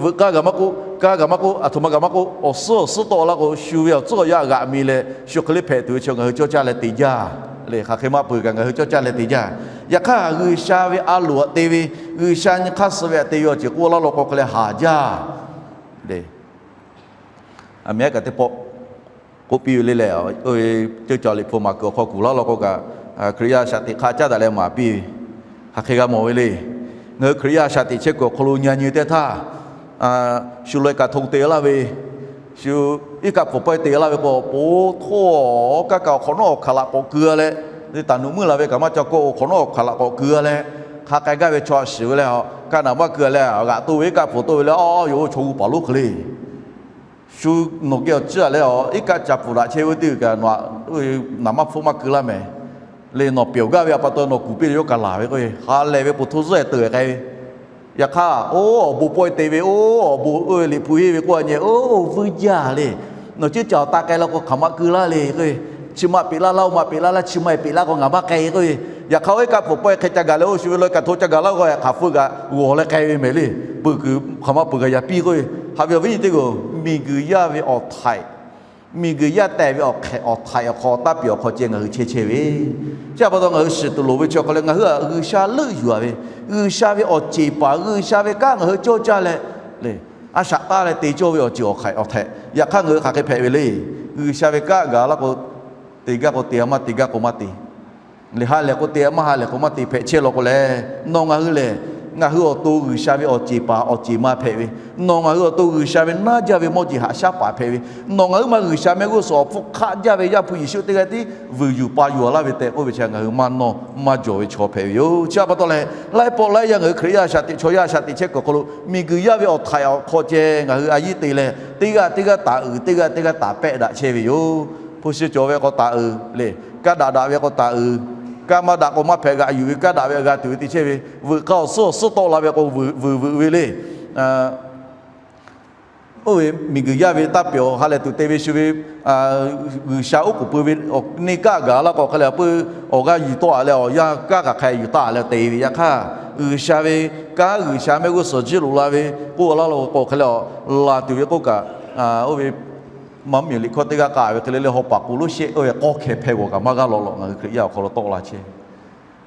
veuꞈ k'aˇ kaꞈ maˇ k'oˆ, kaˇ kaꞈ maˇ k'oˆ, aˬ htoꞈ ma kaꞈ maˇ k'oˆ, awˬ suhˉ awˬ suhˉ tawˆ la k'o shu ve awˬ tcuhˉ awˬ yaˇ g'aꞈ mi leh shu hk'e le hpehꞈ tuˬ ve chi ngaˬ hui cawˇ caˇ leh te jaˇ le. Hk'aˬ hk'e maˇ peuˬ kaꞈ ngaˬ hui cawˇ caˇ leh te jaˇ. Yaꞈ hk'aˇ G'uiˬsha ve a loˍ htaꞈ te ve, G'uiˬsha nyi hk'aˇ suh ve htaꞈ te ve awˬ ceuˬ k'oˆ laˇ law k'o hk'e leh haˍ jaˇ le. A miˍ a kaꞈ teˇ pawˆ k'oˆ piˇ ve le lehˬ, ceuˇ caˬ liꞈ hpu maˍ kuiˬ awˬ hk'aw kuˬ laˇ law k'o kaꞈ, Hkriꞈ yaˇ a shaꞈ teꞈ hk'a caˉ daꞈ leh maˍ piˇ ve, hk'aˬ hk'e g'a mawˬ ve le. Ngaˬ hui Hkriꞈ yaˇ a shaꞈ teꞈ chehˇ kuiˬ awˬ hk'aw lo nyi nyi teˇ htaˇ, shu loꞈ-e kaꞈ hto te laˇ ve, shu iˉ kaˆ pfuhˍ pawehˇ te laˇ ve k'o, po htoˇ kaˇ kaꞈ awˬ hk'awꞈ nawˉ awˬ hkaˍ laꞈ k'awꞈ keu a leh, taˍ nuꞈ meuˇ la ve kaꞈ maˇ ca k'o, awˬ hk'awꞈ nawˉ awˬ hkaˍ laꞈ k'awꞈ keu a leh, hk'a k'ai gaˇ ve chaw a shiˍ ve leh, kaˇ naˍ maˇ keu a leh, g'aꞈ to ve iˉ kaˆ pfuhˍ to ve leh, a, yawˇ hui chaw g'uˇ paˍ lonˉ hk'e le. Shu nawˬ geh awˬ ciˉ a leh, iˉ kaˆ ca pfuhˍ daꞈ chehˇ ve teˇ g'uiˬ kaꞈ, naˍ maˇ hpfuhˆ maˇ keu laˇ mehˍ. Le nawˬ pyawˬ gaˇ ve a pa taw nawˬ kuˬ piˇ leh yawˇ kaꞈ laˬ ve k'o, ha lehˬ ve po htoˇ zuhˆ e teuˬ k'ai ve. Yaꞈ hk'aˇ, oˇ awˬ bon pawehˇ te ve, oˇ awˬ bon oˇ ve liꞈ hpu henˇ ve k'oˆ a nyi, oˇ vuiˇ jaˇ le. Nawˬ ceuˇ caˬ awˬ taˆ k'ai la k'o hk'aˬ ma keu laˇ le k'o, chi ma peꞈ laˇ laˇ, oˇ ma peꞈ laˇ laˇ, chi ma e peꞈ laˇ k'o ngaˬ maˇ k'ai k'o. Yaꞈ hk'aˇ oˇ iˉ kaˆ pfuhˍ pawehˇ hk'e ca gaˬ leh, oˇ shu ve loꞈ-e kaꞈ hto ca gaˬ laˇ k'o, hk'aˬ hpfuhˇ kaꞈ g'awˬ leh k'ai ve mehˍ le. Peuˬ kuiˬ hk'aˬ ma peuˬ kaꞈ yaꞈ piˇ k'o, haꞈ ve awˬ viˉ nyi teˇ g'uˬ, miˬguiˬ yaˇ ve awˬ htaiꞈ miˬguiˬ yaˇ tehˬ ve awˬ hk'ehꞈ awˬ htaiꞈ awˬ hk'aw taˇ pehˬ awˬ hk'aw ceh ngaˬ hui chehˇ chehˇ ve. Chi a pa taw ngaˬ hui shiˍ tuˬ loˍ ve chi awˬ hk'aw leh ngaˬ hui a G'uiˬsha leuˆ yuˬ a ve, G'uiˬsha ve awˬ ceˬ paˍ, G'uiˬsha ve kanˉ ngaˬ hui cawˇ caˇ leh, le, a shaꞈ taˇ leh te cawˇ ve awˬ ceˬ awˬ hk'aꞈ awˬ htehꞈ yaꞈ hk'aˇ ngaˬ hui hk'aˬ hk'e hpehꞈ ve le. G'uiˬsha ve kanˉ gaˬ laˇ k'o, te gaˇ k'o te a, maˇ te gaˇ k'o maˇ te. Le ha lehˬ k'o te a, maˇ ha lehˬ k'o maˇ te hpehꞈ chehˇ law k'o leh, nawˬ ngaˬ hui lehˬ, ngaˬ hui awˬ to G'uiˬsha ve awˬ ceˬ paˍ awˬ ceˬ ma hpehꞈ ve, nawˬ ngaˬ hui awˬ to G'uiˬsha ve naˇ jaˇ ve mawˇ jeˬ haꞈ shaˉ paˍ hpehꞈ ve, nawˬ ngaˬ hui ma G'uiˬsha mehˆ g'uˇ suhˍ awˬ hpfuhˇ hk'aˆ jaˇ ve Yaˇ hpu Yeˍsuˆ teˇ g'aˇ tiˉ vuiˬ yuˬ pa yuˬ a laˇ ve tehꞈ k'oˆ ve chi ngaˬ hui maˇ nawˇ maˇ jawˬ ve chaw hpehꞈ ve yoˬ. Chi a pa taw leh, laiˉ pawˆ laiˉ yaˇ ngaˬ hui Hkriꞈ yaˇ a shaꞈ teꞈ chaw yaˇ a shaꞈ teꞈ chehˇ kuiˬ awˬ hk'aw lo miˬguiˬ yaˇ ve awˬ htaiꞈ awˬ hk'aw ceh ngaˬ hui a yiˉ te leh, teˇ g'aˇ teˇ g'aˇ taˍ uiˍ, teˇ g'aˇ teˇ g'aˇ taˍ pehˆ daꞈ chehˇ ve yoˬ. Hpu shi cawˬ ve k'o taˍ uiˍ le, kaˇ daꞈ daꞈ ve k'o taˍ uiˍ, kaˇ maˇ daꞈ k'o maˇ hpehꞈ g'aꞈ yuˬ ve, kaˇ daꞈ ve g'a tuˬ ve te chehˇ ve, veuꞈ k'aˇ awˬ suhˉ awˬ suhˉ tawˆ la ve k'o veuꞈ veuꞈ ve le. Oˇ ve miˬguiˬ yaˇ ve taˇ pehˬ awˬ ha lehˬ tuˬ te ve shu ve G'uiˬsha oˉ k'oˍ pui ve awˬ neˇ kaˆ gaˬ laˇ k'o hk'e leh, peuˬ awˬ g'aˇ yuˬ tawˆ a leh awˬ yanˇ kaˇ kaꞈ hk'a yuˬ taˍ leh te ve. Yaꞈ hk'aˇ, G'uiˬsha ve kanˉ G'uiˬsha mehˆ g'uˇ suhˍ jiˇ loꞈ la ve k'oˆ laˇ lo k'o hk'e leh, laˬ tuˬ ve k'oˆ kaꞈ, oˇ ve maˇ miˬ liꞈ hkawˇ teˇ g'aˇ k'a ve hk'e le le, haw paˍ k'oˍ lonˉ shehˆ oˇ ve k'awˇ hkeh hpehˇ g'awˬ kaꞈ maˇ g'aˇ law law ngaˬ hui Hkriꞈ yaˇ awˬ hk'aw lo tawˆ la chehˇ ve.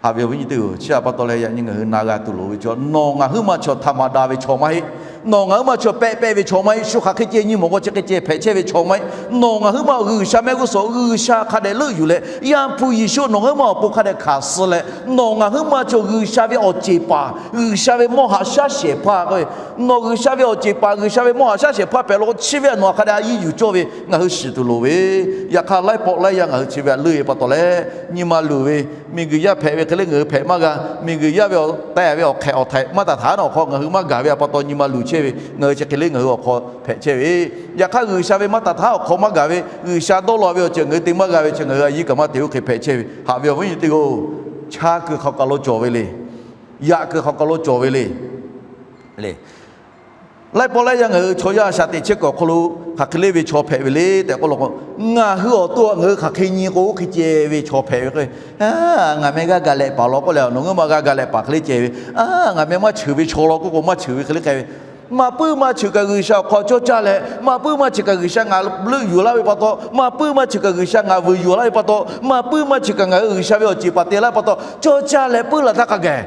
Haꞈ ve awˬ viˉ nyi teˇ-oˬ, chi htaꞈ pa taw leh yaꞈ nyi ngaˬ hui na g'a tuˬ loˍ ve chaw, nawˬ ngaˬ huiˉ ma chaw htaꞈ maˍ daꞈ ve chaw maˇ heˆ. Nawˬ ngaˬ huiˉ ma chaw pehꞈ pehꞈ ve chaw maˇ heˆ. Shu hk'aˬ hk'e ceh nyi mawˬ k'o chi hk'e ceh hpehꞈ chehˇ ve chaw maˇ heˆ. Nawˬ ngaˬ huiˉ ma G'uiˬsha mehˆ g'uˇ suhˍ G'uiˬsha hk'a dehꞈ leuˆ yuˬ leh, Yaˇ hpu Yeˍsuˆ nawˬ ngaˬ huiˉ ma awˬ pon hk'a dehꞈ hkanˍ suh leh, nawˬ ngaˬ huiˉ ma chaw G'uiˬsha ve awˬ ceˬ paˍ, G'uiˬsha ve mawˇ haꞈ shaˉ shehˍ hpaˇ k'oˆ ve, nawˬ G'uiˬsha ve awˬ ceˬ paˍ, G'uiˬsha ve mawˇ haꞈ shaˉ shehˍ hpaˇ hpehꞈ law k'o, chi ve nawˬ hk'a dehꞈ a yiˇ yuˬ cawˇ ve ngaˬ hui shiˍ tuˬ loˍ ve. Yaꞈ hk'aˇ laiˉ pawˆ laiˉ yaˇ ngaˬ hui chi ve htaꞈ leuˆ ve pa taw leh, nyi ma luˬ ve, miˬguiˬ yaˇ hpehꞈ ve hk'e le ngaˬ hui hpehꞈ maˇ g'a. Miˬguiˬ yaˇ ve awˬ tehˬ ve awˬ hk'ehꞈ awˬ htaiꞈ maˇ taˍ htaˇ awˬ hk'aw ngaˬ hui maˇ gaˬ ve pa taw nyi ma luˬ chehˇ ve, ngaˬ hui chi hk'e le ngaˬ hui awˬ hk'aw hpehꞈ chehˇ ve. Yaꞈ hk'aˇ G'uiˬsha ve maˇ taˍ htaˇ awˬ hk'aw maˇ gaˬ ve, G'uiˬsha dawˇ law ve awˬ ceuˬ ngaˬ hui te maˇ g'a ve chi ngaˬ hui a yiˇ kaꞈ maˇ te oˇ hk'e hpehꞈ chehˇ ve. Haꞈ ve awˬ viˉ nyi teˇ-oˬ, chaˇ keu hk'aw kaˬ lo cawˬ ve le. Yaꞈ keu hk'aw kaˬ lo cawˬ ve le. Laiˉ pawˆ laiˉ yaˇ ngaˬ hui chaw yaˇ a shaꞈ teꞈ chehˇ kuiˬ awˬ hk'aw lo hk'aˬ hk'e le ve chaw hpehꞈ ve le tehꞈ k'oˆ law k'o, ngaˬ hui awˬ to ngaˬ hui hk'aˬ hk'e nyi k'o oˇ hk'e ceh ve chaw hpehꞈ ve k'o, ngaˬ meh g'aˇ ga leh paˍ law k'oˆ leh, nawˬ ngaˬ huiˉ ma g'aˇ ga leh paˍ hk'e le ceh ve, ngaˬ meh maˇ cheuˬ ve chaw law k'oˆ k'o maˇ cheuˬ ve hk'e le k'ai ve, maˇ puiˉ maˇ cheuˬ kaꞈ G'uiˬsha awˬ hk'aw cawˇ caˇ leh, maˇ puiˉ maˇ cheuˬ kaꞈ G'uiˬsha ngaˬ leuˆ yuˬ laˇ ve pa taw, maˇ puiˉ maˇ cheuˬ kaꞈ G'uiˬsha ngaˬ vuiˬ yuˬ laˇ ve pa taw, maˇ puiˉ maˇ cheuˬ kaꞈ ngaˬ hui G'uiˬsha ve awˬ ceˬ paˍ te laˇ ve pa taw, cawˇ caˇ leh puiˉ laˬ htaˇ hk'a gaˬ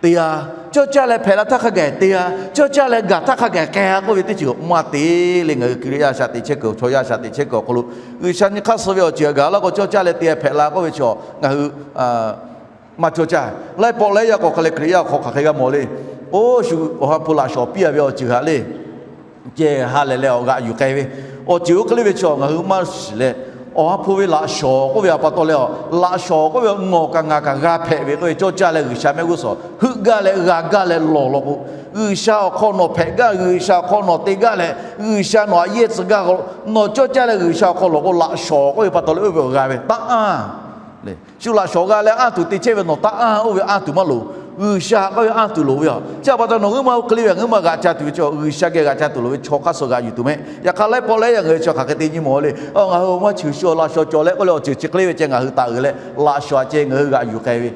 te yaˇ, cawˇ caˇ leh hpehꞈ laˇ htaˇ hk'a gaˬ te yaˇ, cawˇ caˇ leh gaˬ htaˇ hk'a gaˬ k'ai k'oˆ ve teˇ ceuˬ maˇ te le. Ngaˬ hui Hkriꞈ yaˇ a shaꞈ teꞈ chehˇ kuiˬ, chaw yaˇ a shaꞈ teꞈ chehˇ kuiˬ awˬ hk'aw lo G'uiˬsha nyi hk'aˇ suh ve awˬ ceuˬ gaˬ laˇ k'o cawˇ caˇ leh te yaˇ hpehꞈ la k'oˆ ve chaw ngaˬ hui maˇ cawˇ caˇ. Laiˉ pawˆ laiˉ yaˇ k'awꞈ hk'a leh Hkriꞈ yaˇ awˬ hk'aw hk'aˬ hk'e g'a mawˬ le. Oˇ shu awˬ ha hpu laꞈ shawˍ piˇ a ve awˬ ceuˬ haꞈ le, ceh ha lehˬ leh awˬ g'aꞈ yuˬ k'ai ve, awˬ ceuˬ oˇ hk'e le ve chaw ngaˬ hui maˇ shiˍ leh, awˬ ha hpu ve laꞈ shawˍ k'oˆ ve pa taw leh, laꞈ shawˍ k'oˆ ve nawˬ kaꞈ ngaˬ kaꞈ g'a hpehꞈ ve k'oˆ ve cawˇ caˇ leh G'uiˬsha mehˆ g'uˇ suhˍ heuˆ gaˇ leh g'a gaˇ leh lawˬ law k'o, G'uiˬsha awˬ hk'aw nawˬ hpehꞈ gaˇ, G'uiˬsha awˬ hk'aw nawˬ te gaˇ leh, G'uiˬsha nawˬ a yehˇ tcuh gaˇ k'o, nawˬ cawˇ caˇ leh G'uiˬsha awˬ hk'aw lawˬ k'o, laꞈ shawˍ k'oˆ ve pa taw leh oˇ ve awˬ g'a ve taˇ anˇ Shu laꞈ shawˍ g'a leh anˇ tuˬ te chehˇ ve nawˬ taˇ anˇ, oˇ ve anˇ tuˬ maˇ loˍ. G'uiˬsha k'oˆ ve anˇ tuˬ loˍ ve yoˬ. Chi pa taw nawˬ ngaˬ huiˉ ma oˇ hk'e le ve ngaˬ huiˉ ma g'aꞈ ca tuˬ ve chaw, G'uiˬsha geh g'aꞈ ca tuˬ loˍ ve chaw hk'aˇ suh g'aꞈ yuˬ tuˬ mehˆ. Yaꞈ hk'aˇ laiˉ pawˆ laiˉ yaˇ ngaˬ hui chaw hk'aˬ hk'e te nyi mawˬ le. Ngaˬ hui maˇ cheuˬ shu laꞈ shawˍ cawˬ leh k'oˆ leh awˬ ceuˬ chi hk'e le ve ceh ngaˬ hui taˍ uiˍ leh laꞈ shawˍ a ceh ngaˬ hui g'aꞈ yuˬ k'ai ve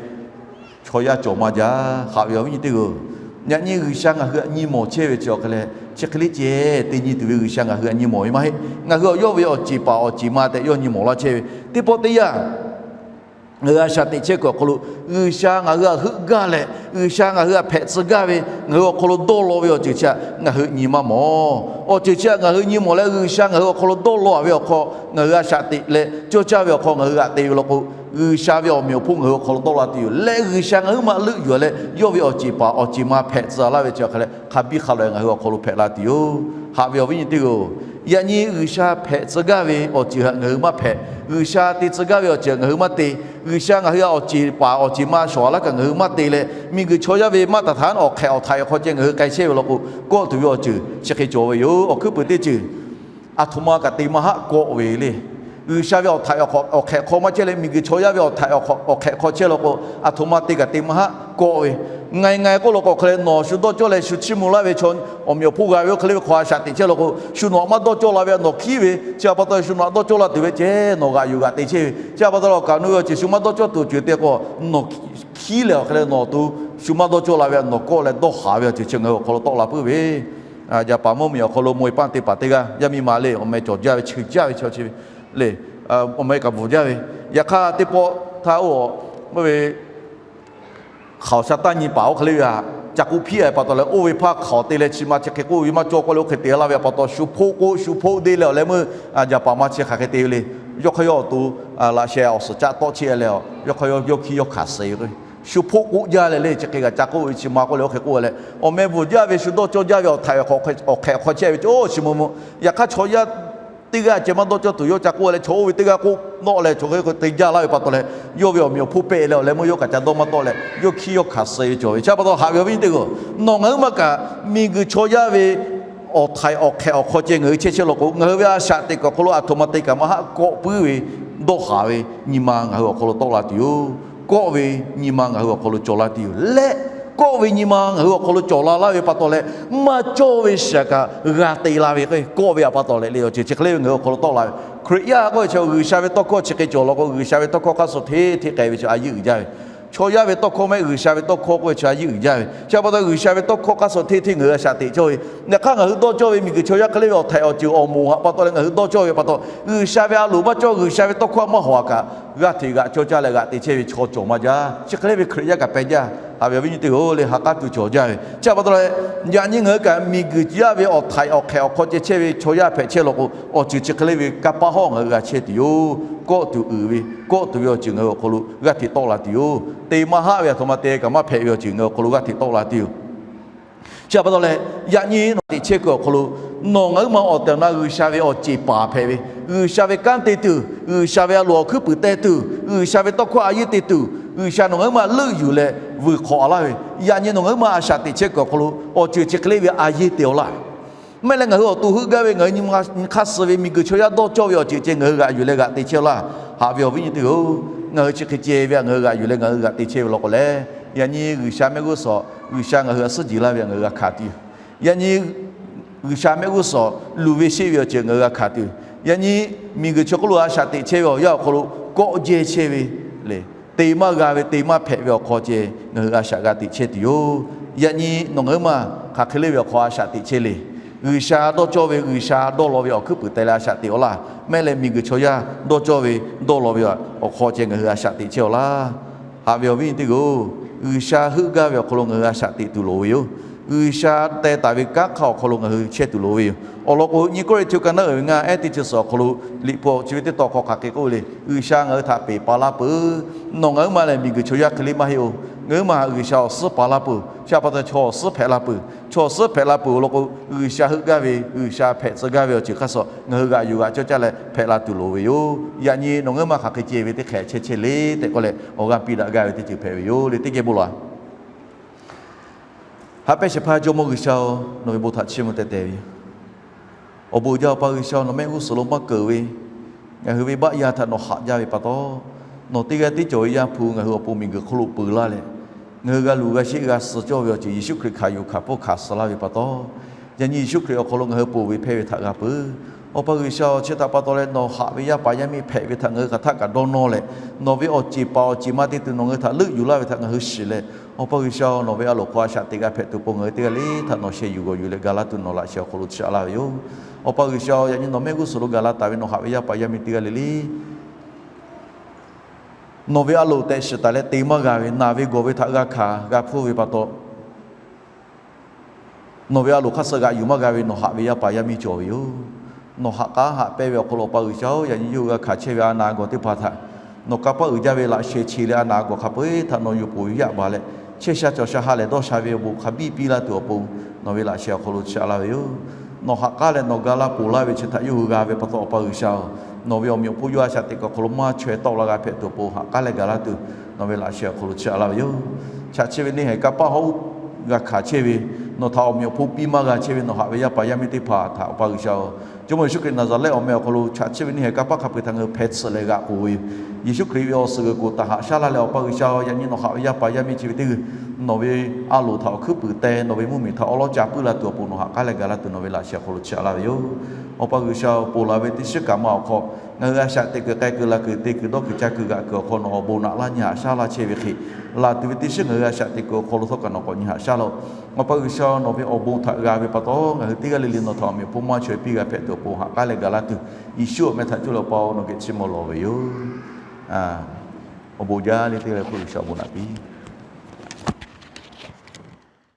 chaw yaˇ cawˬ maˇ jaˇ. Haꞈ ve awˬ viˉ nyi teˇ g'aˇ, yaꞈ nyi G'uiˬsha ngaˬ hui htaꞈ nyi mawˬ chehˇ ve chi awˬ hk'e leh chi hk'e le ceh te nyi tuˬ ve G'uiˬsha ngaˬ hui htaꞈ nyi mawˬ ve maˇ heˆ. Ngaˬ hui awˬ yawˇ ve awˬ ceˬ paˍ awˬ ceˬ ma tehꞈ yawˇ nyi mawˬ laˇ chehˇ ve teˇ pawˆ teˇ yanˇ, ngaˬ hui a shaꞈ teꞈ chehˇ kuiˬ awˬ hk'aw lo G'uiˬsha ngaˬ hui htaꞈ heuˆ gaˇ leh G'uiˬsha ngaˬ hui htaꞈ hpehꞈ tcuh gaˇ ve ngaˬ hui awˬ hk'aw lo dawˇ law ve awˬ ceuˬ chi htaꞈ ngaˬ hui nyi maˇ mawˬ. Awˬ ceuˬ chi htaꞈ ngaˬ hui nyi mawˬ leh G'uiˬsha ngaˬ hui awˬ hk'aw lo dawˇ law ve awˬ hk'aw ngaˬ hui a shaꞈ teꞈ leh cawˇ caˇ ve awˬ hk'aw ngaˬ hui g'aꞈ te ve law k'o, G'uiˬsha ve awˬ meꞈ awˬ hponˇ ngaˬ hui awˬ hk'aw lo tawˆ la tuˬ yoˬ. Leh G'uiˬsha ngaˬ huiˉ ma leuˆ yuˬ leh yawˇ ve awˬ ceˬ paˍ awˬ ceˬ ma hpehꞈ tcuh laˇ ve chi awˬ hk'e leh hk'a biˇ hk'a lawꞈ e ngaˬ hui awˬ hk'aw lo hpehꞈ la tuˬ yoˬ. Haꞈ ve awˬ viˉ nyi teˇ g'aˇ-oˬ, yaꞈ nyi G'uiˬsha hpehꞈ tcuh gaˇ ve awˬ ceuˬ htaꞈ ngaˬ hui maˇ hpehꞈ. G'uiˬsha te tcuh gaˇ ve awˬ ceuˬ ngaˬ hui maˇ te. G'uiˬsha ngaˬ hui htaꞈ awˬ ceˬ paˍ awˬ ceˬ ma shawˍ laˇ kaꞈ ngaˬ hui maˇ te leh, miˬguiˬ chaw yaˇ ve maˇ taˍ htaˇ awˬ hk'ehꞈ awˬ htaiꞈ awˬ hk'aw ceh ngaˬ hui k'ai chehˇ ve law k'o, kawˆ tuˬ ve awˬ ceuˬ chi hk'e cawˬ ve yoˬ. Awˬ hkuiˉ puiˍ teˇ ceuˬ, aˬ htoꞈ ma kaꞈ te maˇ haˆ kawˆ ve le. G'uiˬsha ve awˬ htaiꞈ awˬ hk'ehꞈ hk'aw maˇ chehˇ leh miˬguiˬ chaw yaˇ ve awˬ htaiꞈ awˬ hk'ehꞈ hk'aw chehˇ law k'o, aˬ htoꞈ ma te kaꞈ te maˇ haˆ kawˆ ve. Ngaˬ e ngaˬ e k'oˆ law k'o, hk'e leh nawˬ shu dawˇ cawˇ leh shu chiˇ mvuh laˇ ve chaw awˬ meꞈ awˬ hponˇ g'a ve oˇ hk'e le ve hk'aw a shaꞈ teꞈ chehˇ law k'o, shu nawˬ htaꞈ maˇ dawˇ cawˇ la ve nawˬ hkiˉ ve, chi pa taw shu nawˬ htaꞈ dawˇ cawˇ la tuˬ ve ceh nawˬ g'aꞈ yuˬ g'aꞈ te chehˇ ve. Chi pa taw leh awˬ kaˍ nu ve awˬ ceuˬ shu maˇ dawˇ cawˇ tuˬ awˬ ceuˬ te k'o, nawˬ hkiˉ leh awˬ hk'e leh nawˬ to shu maˇ dawˇ cawˇ la ve nawˬ kawˆ leh dawˇ haˍ ve awˬ ceuˬ chi ngaˬ hui awˬ hk'aw lo tawˆ la puiˉ ve. Jaˍpaˍ mvuhˇmiˬ awˬ hk'aw lo mawˇ e paˇ teˇ hpaˍ teˇ g'aˇ yaˇ miˇ ma le, awˬ meh cawˬ jaˇ ve, cheuˬ jaˇ ve chaw chi ve le, awˬ meh kaꞈ bvuhˬ jaˇ ve. Yaꞈ hk'aˇ teˇ pawˆ htaˇ oˇ, oˇ ve hk'aoˍ sha taˇ nyi paˍ oˇ hk'e le ve htaꞈ ca k'oˆ hpiˉ a pa taw leh, oˇ ve hpaˇ hk'aoˍ te leh chi ma chi hk'e k'oˆ ve maˇ cawˇ k'oˆ leh oˇ hk'e te laˇ ve pa taw, shu hpoˆ k'oˆ shu hpoˆ deˇ leh awˬ leh meuˇ Jaˍpaˍ ma chi hk'aˬ hk'e te ve le. Yawˇ hk'aˇ yawˇ awˬ to laꞈ sheh awˬ suhˍ caˆ tawˆ chehˇ leh, yawˇ hk'aˇ yawˇ yawˇ hkiˉ yawˇ hkanˍ suh ve k'o, shu hpoˆ k'oˆ jaˇ leh le, chi hk'e kaꞈ ca k'oˆ ve chi ma k'oˆ leh oˇ hk'e k'oˆ leh, awˬ meh bvuhˬ jaˇ ve shu dawˇ cawˇ jaˇ ve awˬ htaiꞈ awˬ hk'ehꞈ hk'aw chehˇ ve chi oˇ chi mvuh mvuh. Yaꞈ hk'aˇ chaw yaˇ teˇ g'aˇ ceh maˇ dawˇ cawˇ tuˬ yawˇ ca k'oˆ leh, chaw oˇ ve teˇ g'aˇ k'oˆ nawˆ leh chaw hk'e te jaˇ laˇ ve pa taw leh, yawˇ ve awˬ meꞈ awˬ hponˇ pehˆ leh awˬ leh meuˇ yawˇ kaꞈ ca dawˇ maˇ tawˆ leh, yawˇ hkiˉ yawˇ hkanˍ suh ve cawˬ ve. Chi pa taw haꞈ ve awˬ viˉ nyi teˇ g'aˇ, nawˬ ngaˬ huiˉ ma kaꞈ miˬguiˬ chaw yaˇ ve awˬ htaiꞈ awˬ hk'ehꞈ awˬ hk'aw ceh ngaˬ hui chehˇ chehˇ law k'o, ngaˬ hui ve a shaꞈ teꞈ kuiˬ awˬ hk'aw lo aˬ htoꞈ ma te kaꞈ maˇ haˆ kawˆ puiˉ ve dawˇ haˍ ve nyi ma ngaˬ hui awˬ hk'aw lo tawˆ la tuˬ yoˬ. Kawˆ ve nyi ma ngaˬ hui awˬ hk'aw lo cawˬ la tuˬ yoˬ leh, kawˆ ve nyi ma ngaˬ hui awˬ hk'aw lo cawˬ la laˇ ve pa taw leh, maˇ cawˇ ve shiˍ kaꞈ g'a te la ve k'o, kawˆ ve pa taw leh le awˬ ceuˬ chi hk'e le ve ngaˬ hui awˬ hk'aw lo tawˆ la ve. Hkriꞈ yaˇ k'oˆ ve chi G'uiˬsha ve tawˇ hkawˇ chi hk'e cawˬ law k'o, G'uiˬsha ve tawˇ hkawˇ hk'aˇ suh hteˇ hteˇ k'ai ve chi a yeˇ uiˍ jaˇ ve. Chaw yaˇ ve tawˇ hkawˇ mehˆ, G'uiˬsha ve tawˇ hkawˇ k'oˆ ve chi a yiˇ uiˍ jaˇ ve. Chi pa taw G'uiˬsha ve tawˇ hkawˇ hk'aˇ suh hteˇ hteˇ ngaˬ hui a shaꞈ teꞈ chehˇ ve. Yaꞈ hk'aˇ ngaˬ hui dawˇ cawˇ ve miˬguiˬ chaw yaˇ hk'e le ve awˬ htaiꞈ awˬ ceuˬ awˬ moˍ haꞈ pa taw leh ngaˬ hui dawˇ cawˇ ve pa taw, G'uiˬsha ve a loˍ maˇ cawˇ, G'uiˬsha ve tawˇ hkawˇ maˇ hawˍ a kaꞈ, g'aˇ hteꞈ g'aꞈ cawˇ caˇ leh g'aꞈ te chehˇ ve chaw cawˬ maˇ jaˇ. Chi hk'e le ve Hkriꞈ yaˇ kaꞈ peh jaˇ. Haꞈ ve awˬ viˉ nyi teˇ hpaˍ-oˬ, le ha k'aˉ tuˬ cawˬ jaˇ ve. Chi pa taw leh, yaꞈ nyi ngaˬ hui kaꞈ miˬguiˬ yaˇ ve awˬ htaiꞈ awˬ hk'ehꞈ awˬ hk'aw ceh chehˇ ve chaw yaˇ hpehꞈ chehˇ law k'o, awˬ ceuˬ chi hk'e le ve kanˇ paˆ hawˉ ngaˬ hui g'a chehˇ tuˬ yoˬ. Kawˆ tuˬ uiˍ ve, kawˆ tuˬ ve awˬ ceuˬ ngaˬ hui awˬ hk'aw lo g'aˇ hteꞈ tawˆ la tuˬ yoˬ. Te maˇ haˆ ve aˬ htoꞈ ma te kaꞈ maˇ hpehꞈ ve awˬ ceuˬ ngaˬ hui awˬ hk'aw lo g'aˇ hteꞈ tawˆ la tuˬ yoˬ. Chi pa taw leh, yaꞈ nyi nawˬ teꞈ chehˇ kuiˬ awˬ hk'aw lo, nawˬ ngaˬ huiˉ ma awˬ tehˬ awˬ na G'uiˬsha ve awˬ ceˬ paˍ hpehꞈ ve, G'uiˬsha ve kanˉ te tuˬ, G'uiˬsha ve a loˍ awˬ hkuiˉ puiˍ teh tuˬ, G'uiˬsha ve tawˇ hkawˇ a yeˇ te tuˬ, G'uiˬsha nawˬ ngaˬ huiˉ ma leuˆ yuˬ leh vuiˬ hk'awꞈ laˇ ve, yaꞈ nyi nawˬ ngaˬ huiˉ ma a shaꞈ teꞈ chehˇ kuiˬ awˬ hk'aw lo awˬ ceuˬ chi hk'e le ve a yeˇ te-aw laˇ. Mehˆ leh ngaˬ hui awˬ to heuˆ gaˇ ve ngaˬ hui nyi ma hk'aˇ suh ve miˬguiˬ chaw yaˇ dawˇ cawˇ ve awˬ ceuˬ ceh ngaˬ hui g'aꞈ yuˬ leh g'aꞈ te chehˇ-aw laˇ. Haꞈ ve awˬ viˉ nyi teˇ hpaˍ-oˬ, ngaˬ hui chi hk'e ceh ve htaꞈ ngaˬ hui g'aꞈ yuˬ leh ngaˬ hui g'aꞈ te chehˇ ve law k'o leh, yaꞈ nyi G'uiˬsha mehˆ g'uˇ suhˍ, G'uiˬsha ngaˬ hui a suhˉ jeˬ laˇ ve htaꞈ ngaˬ hui g'a hkanˍ tuˬ yoˬ. Yaꞈ nyi G'uiˬsha mehˆ g'uˇ suhˍ luˬ ve sheˆ ve awˬ ceuˬ ngaˬ hui g'a hkanˍ tuˬ yoˬ. Yaꞈ nyi miˬguiˬ chaw hk'oˆ lo a shaꞈ teꞈ chehˇ ve awˬ yanˇ awˬ hk'aw lo kawˆ jehˇ chehˇ ve le, te maˇ g'a ve te maˇ hpehꞈ ve awˬ hk'aw ceh ngaˬ hui a shaꞈ g'a teꞈ chehˇ tuˬ yoˬ. Yaꞈ nyi nawˬ ngaˬ huiˉ ma hk'aˬ hk'e le ve awˬ hk'aw a shaꞈ teꞈ chehˇ le. G'uiˬsha dawˇ cawˇ ve, G'uiˬsha dawˇ law ve awˬ hkuiˉ puiˍ teh leh a shaꞈ teꞈ-aw laˇ. Mehˆ leh miˬguiˬ chaw yaˇ dawˇ cawˇ ve, dawˇ law ve awˬ hk'aw ceh ngaˬ hui a shaꞈ teꞈ chehˇ-aw laˇ. Haꞈ ve awˬ viˉ nyi teˇ hpaˍ-oˬ, G'uiˬsha heuˆ gaˇ ve awˬ hk'aw lo ngaˬ hui a shaꞈ teꞈ tuˬ loˍ ve yoˬ. G'uiˬsha teh taˍ ve kanˉ hk'aˇ awˬ hk'aw lo ngaˬ hui chehˇ tuˬ loˍ ve yoˬ. Awˬ lawn k'o, nyi Kawˇrenˍhtuˆ ka naˉ uiˍ ve ngaˇ ehˉ teˇ chi suhˍ awˬ hk'aw lo Liꞈ hpu awˬ chi ve teˇ tawn hk'aw hk'aˬ hk'e k'oˆ ve le, G'uiˬsha ngaˬ hui htaꞈ peˬ pa laˇ peuˬ. Nawˬ ngaˬ huiˉ ma lehˬ miˬguiˬ chaw yaˇ hk'e le maˇ heˆ-oˬ. Ngaˬ huiˉ ma htaꞈ G'uiˬsha awˬ suhˉ pa laˇ peuˬ. Chi pa taw chaw awˬ suhˉ hpehꞈ la peuˬ. Chaw awˬ suhˉ hpehꞈ la peuˬ awˬ lawn k'o, G'uiˬsha heuˆ gaˇ ve, G'uiˬsha hpehꞈ tcuh gaˇ ve awˬ ceuˬ hk'aˇ suh ngaˬ hui g'aꞈ yuˬ g'aꞈ cawˇ caˇ leh hpehꞈ la tuˬ loˍ ve yoˬ. Yaꞈ nyi nawˬ ngaˬ huiˉ ma hk'aˬ hk'e ceh ve teˇ hk'ehꞈ chehˇ chehˇ le tehꞈ k'oˆ leh, awˬ g'aˇ piˇ daꞈ gaˇ ve teˇ ceuˬ hpehꞈ ve yoˬ le. Teˇ geh bon lawˬ-a. Haꞈ pehnˇ shehˍ hpaˇ Jawˇmawˇ G'uiˬsha-oˬ, nawˬ ve bon htaꞈ chiˇ mvuh teh teh ve yoˬ. Awˬ bon uiˍ jaˇ Awˬ pa G'uiˬsha, nawˬ mehˆ g'uˇ suhˍ lo maˇ keunˍ ve, ngaˬ hui ve baˆ yaˇ htaꞈ nawˬ haꞈ jaˇ ve pa taw, nawˬ teˇ g'aˇ tiˉ cawˬ ve Yaˇ hpu ngaˬ hui awˬ pon miˬguiˬ hk'oˆ lo peu laˇ leh, ngaˬ hui g'a luˬ g'a sheˆ g'a suh cawˇ ve awˬ ceuˬ Yeˍsuˆ Hkriꞈ hkanˍ yuˬ hkanˍ pfuhˇ hkanˍ suh laˇ ve pa taw, yaꞈ nyi Yeˍsuˆ Hkriꞈ awˬ hk'aw lo ngaˬ hui ponˬ ve hpehˇ ve htaꞈ g'a peuˬ. Awˬ pa G'uiˬsha-oˬ, chi htaꞈ pa taw leh nawˬ haꞈ ve yaˇ paˍ yaˇ miˇ hpehꞈ ve htaꞈ ngaˬ hui hk'aˬ htaˆ kaꞈ dawˇ nawˇ leh, nawˬ ve awˬ ceˬ paˍ awˬ ceˬ ma te tuˬ nawˬ ngaˬ hui htaꞈ leuˆ yuˬ laˇ ve htaꞈ ngaˬ hui shiˍ leh, Awˬ pa G'uiˬsha-oˬ, nawˬ ve a loˍ hk'aw a shaꞈ teꞈ g'a hpehꞈ tuˬ awˬ pon ngaˬ hui teˇ g'aˇ le htaꞈ nawˬ sheh yuˬ g'awˬ yuˬ leh ga laˇ tuˬ nawˬ laꞈ sheh awˬ hk'aw lo chi aꞈ laˇ ve yoˬ. Awˬ pa G'uiˬsha-oˬ, yaꞈ nyi nawˬ mehˆ g'uˇ suhˍ lo gaˬ la taˍ ve nawˬ haꞈ ve yaˇ paˍ yaˇ miˇ teˇ g'aˇ le le nawˬ ve a loˍ tehꞈ shiˍ taˍ leh te maˇ g'a ve, naˬ ve gawˬ ve htaꞈ g'a hkanˍ g'a hpuˇ ve pa taw, nawˬ ve a loˍ hk'aˇ suh g'aꞈ yuˬ maˇ g'a ve nawˬ haꞈ ve yaˇ paˍ yaˇ miˇ cawˬ ve yoˬ. Nawˬ haꞈ k'aˉ haꞈ pehnˇ ve awˬ hk'aw lo Awˬ pa G'uiˬsha-oˬ, yaꞈ nyi yawˇ hui g'a hkanˍ chehˇ ve a naˍ gawˬ teˇ hpaˍ htaꞈ nawˬ kanˇ paˆ uiˍ jaˇ ve laꞈ sheh che leh a naˍ gawˬ hk'a peu-eˬ htaꞈ nawˬ yuˬ poˬ yuˬ yaꞈ baˬ leh, chehˇ sha cawˬ sha ha lehˬ dawˇ sha ve awˬ bon hk'a biˇ piˇ laˇ tuˬ awˬ pon nawˬ ve laꞈ sheh awˬ hk'aw lo chi aꞈ laˇ ve yoˬ. Nawˬ haꞈ k'aˉ leh nawˬ ga laˇ ponˬ laˇ ve chi htaꞈ yawˇ hui g'a ve pa taw, Awˬ pa G'uiˬsha-oˬ, nawˬ ve awˬ meꞈ awˬ hponˇ yawˇ a shaꞈ teꞈ kuˬ awˬ hk'aw lo maˇ chaweh tawˆ la g'a hpehꞈ tuˬ awˬ pon haꞈ k'aˉ leh ga laˇ tuˬ nawˬ ve laꞈ sheh awˬ hk'aw lo chi aꞈ laˇ ve yoˬ. Chaꞈ chiˇ ve neˇ haiˬ kanˇ paˆ hawˉ g'a hkanˍ chehˇ ve, nawˬ htaꞈ awˬ meꞈ awˬ hponˇ piˇ maˇ g'a chehˇ ve nawˬ haꞈ ve yaˇ paˍ yaˇ miˇ teˇ hpaˍ htaꞈ Awˬ pa G'uiˬsha-oˬ, Jawˇmawˇ Yeˍsuˆ Hkriꞈ Naˍzaˍrehˆ awˬ meh awˬ hk'aw lo chaꞈ chiˇ ve neˇ haiˬ kanˇ paˆ hk'a peu-eˬ htaꞈ ngaˬ hui hpeh tsuhꞈ leh g'aꞈ k'oˬ ve yoˬ. Yeˍsuˆ Hkriꞈ ve awˬ suhˍ g'uiˬ k'oˍ htaꞈ haꞈ shaˉ laˇ leh, Awˬ pa G'uiˬsha-oˬ, yaꞈ nyi nawˬ haꞈ ve yaˇ paˍ yaˇ miˇ chi ve teˇ g'uiˬ nawˬ ve a loˍ htaꞈ awˬ hkuiˉ puiˍ teh, nawˬ ve mvuhˇmiˬ htaꞈ awˉ lawˉ ca puiˉ la tuˬ awˬ pon nawˬ haꞈ k'aˉ leh ga laˇ tuˬ nawˬ ve laꞈ sheh awˬ hk'aw lo chi aꞈ laˇ ve yoˬ. Awˬ pa G'uiˬsha-oˬ, ponˬ laˬ ve teˇ shiˉ kaꞈ ma awˬ hk'aw ngaˬ hui a shaꞈ teꞈ kuiˬ k'ai kuiˬ la kuiˬ te kuiˬ dawˇ kuiˬ ca kuiˬ g'aꞈ kuiˬ awˬ hk'aw nawˬ awˬ bon naꞈ laˇ nyi haꞈ shaˉ laˇ chehˇ ve hk'e, laˬ tuˬ ve teˇ shiˉ ngaˬ hui a shaꞈ teꞈ kuiˬ awˬ hk'aw lo htawˇ kaꞈ nawˬ k'awꞈ nyi haꞈ shaˉ laˇ-oˆ. Awˬ pa G'uiˬsha-oˬ, nawˬ ve awˬ bon htaꞈ g'a ve pa taw, ngaˬ hui teˇ g'aˇ le le nawˬ htaꞈ awˬ meꞈ awˬ hponˇ maˇ chaweh piˇ g'a hpehꞈ tuˬ awˬ pon haꞈ k'aˉ leh ga laˇ tuˬ, Yeˍsuˆ awˬ meh htaꞈ coˇ leh Awˬ pa-oˬ, nawˬ geh chiˇ mvuh lawˬ ve yoˬ. Awˬ bon jaˇ le teˇ g'aˇ le hk'oˆ G'uiˬsha awˬ bon naꞈ piˇ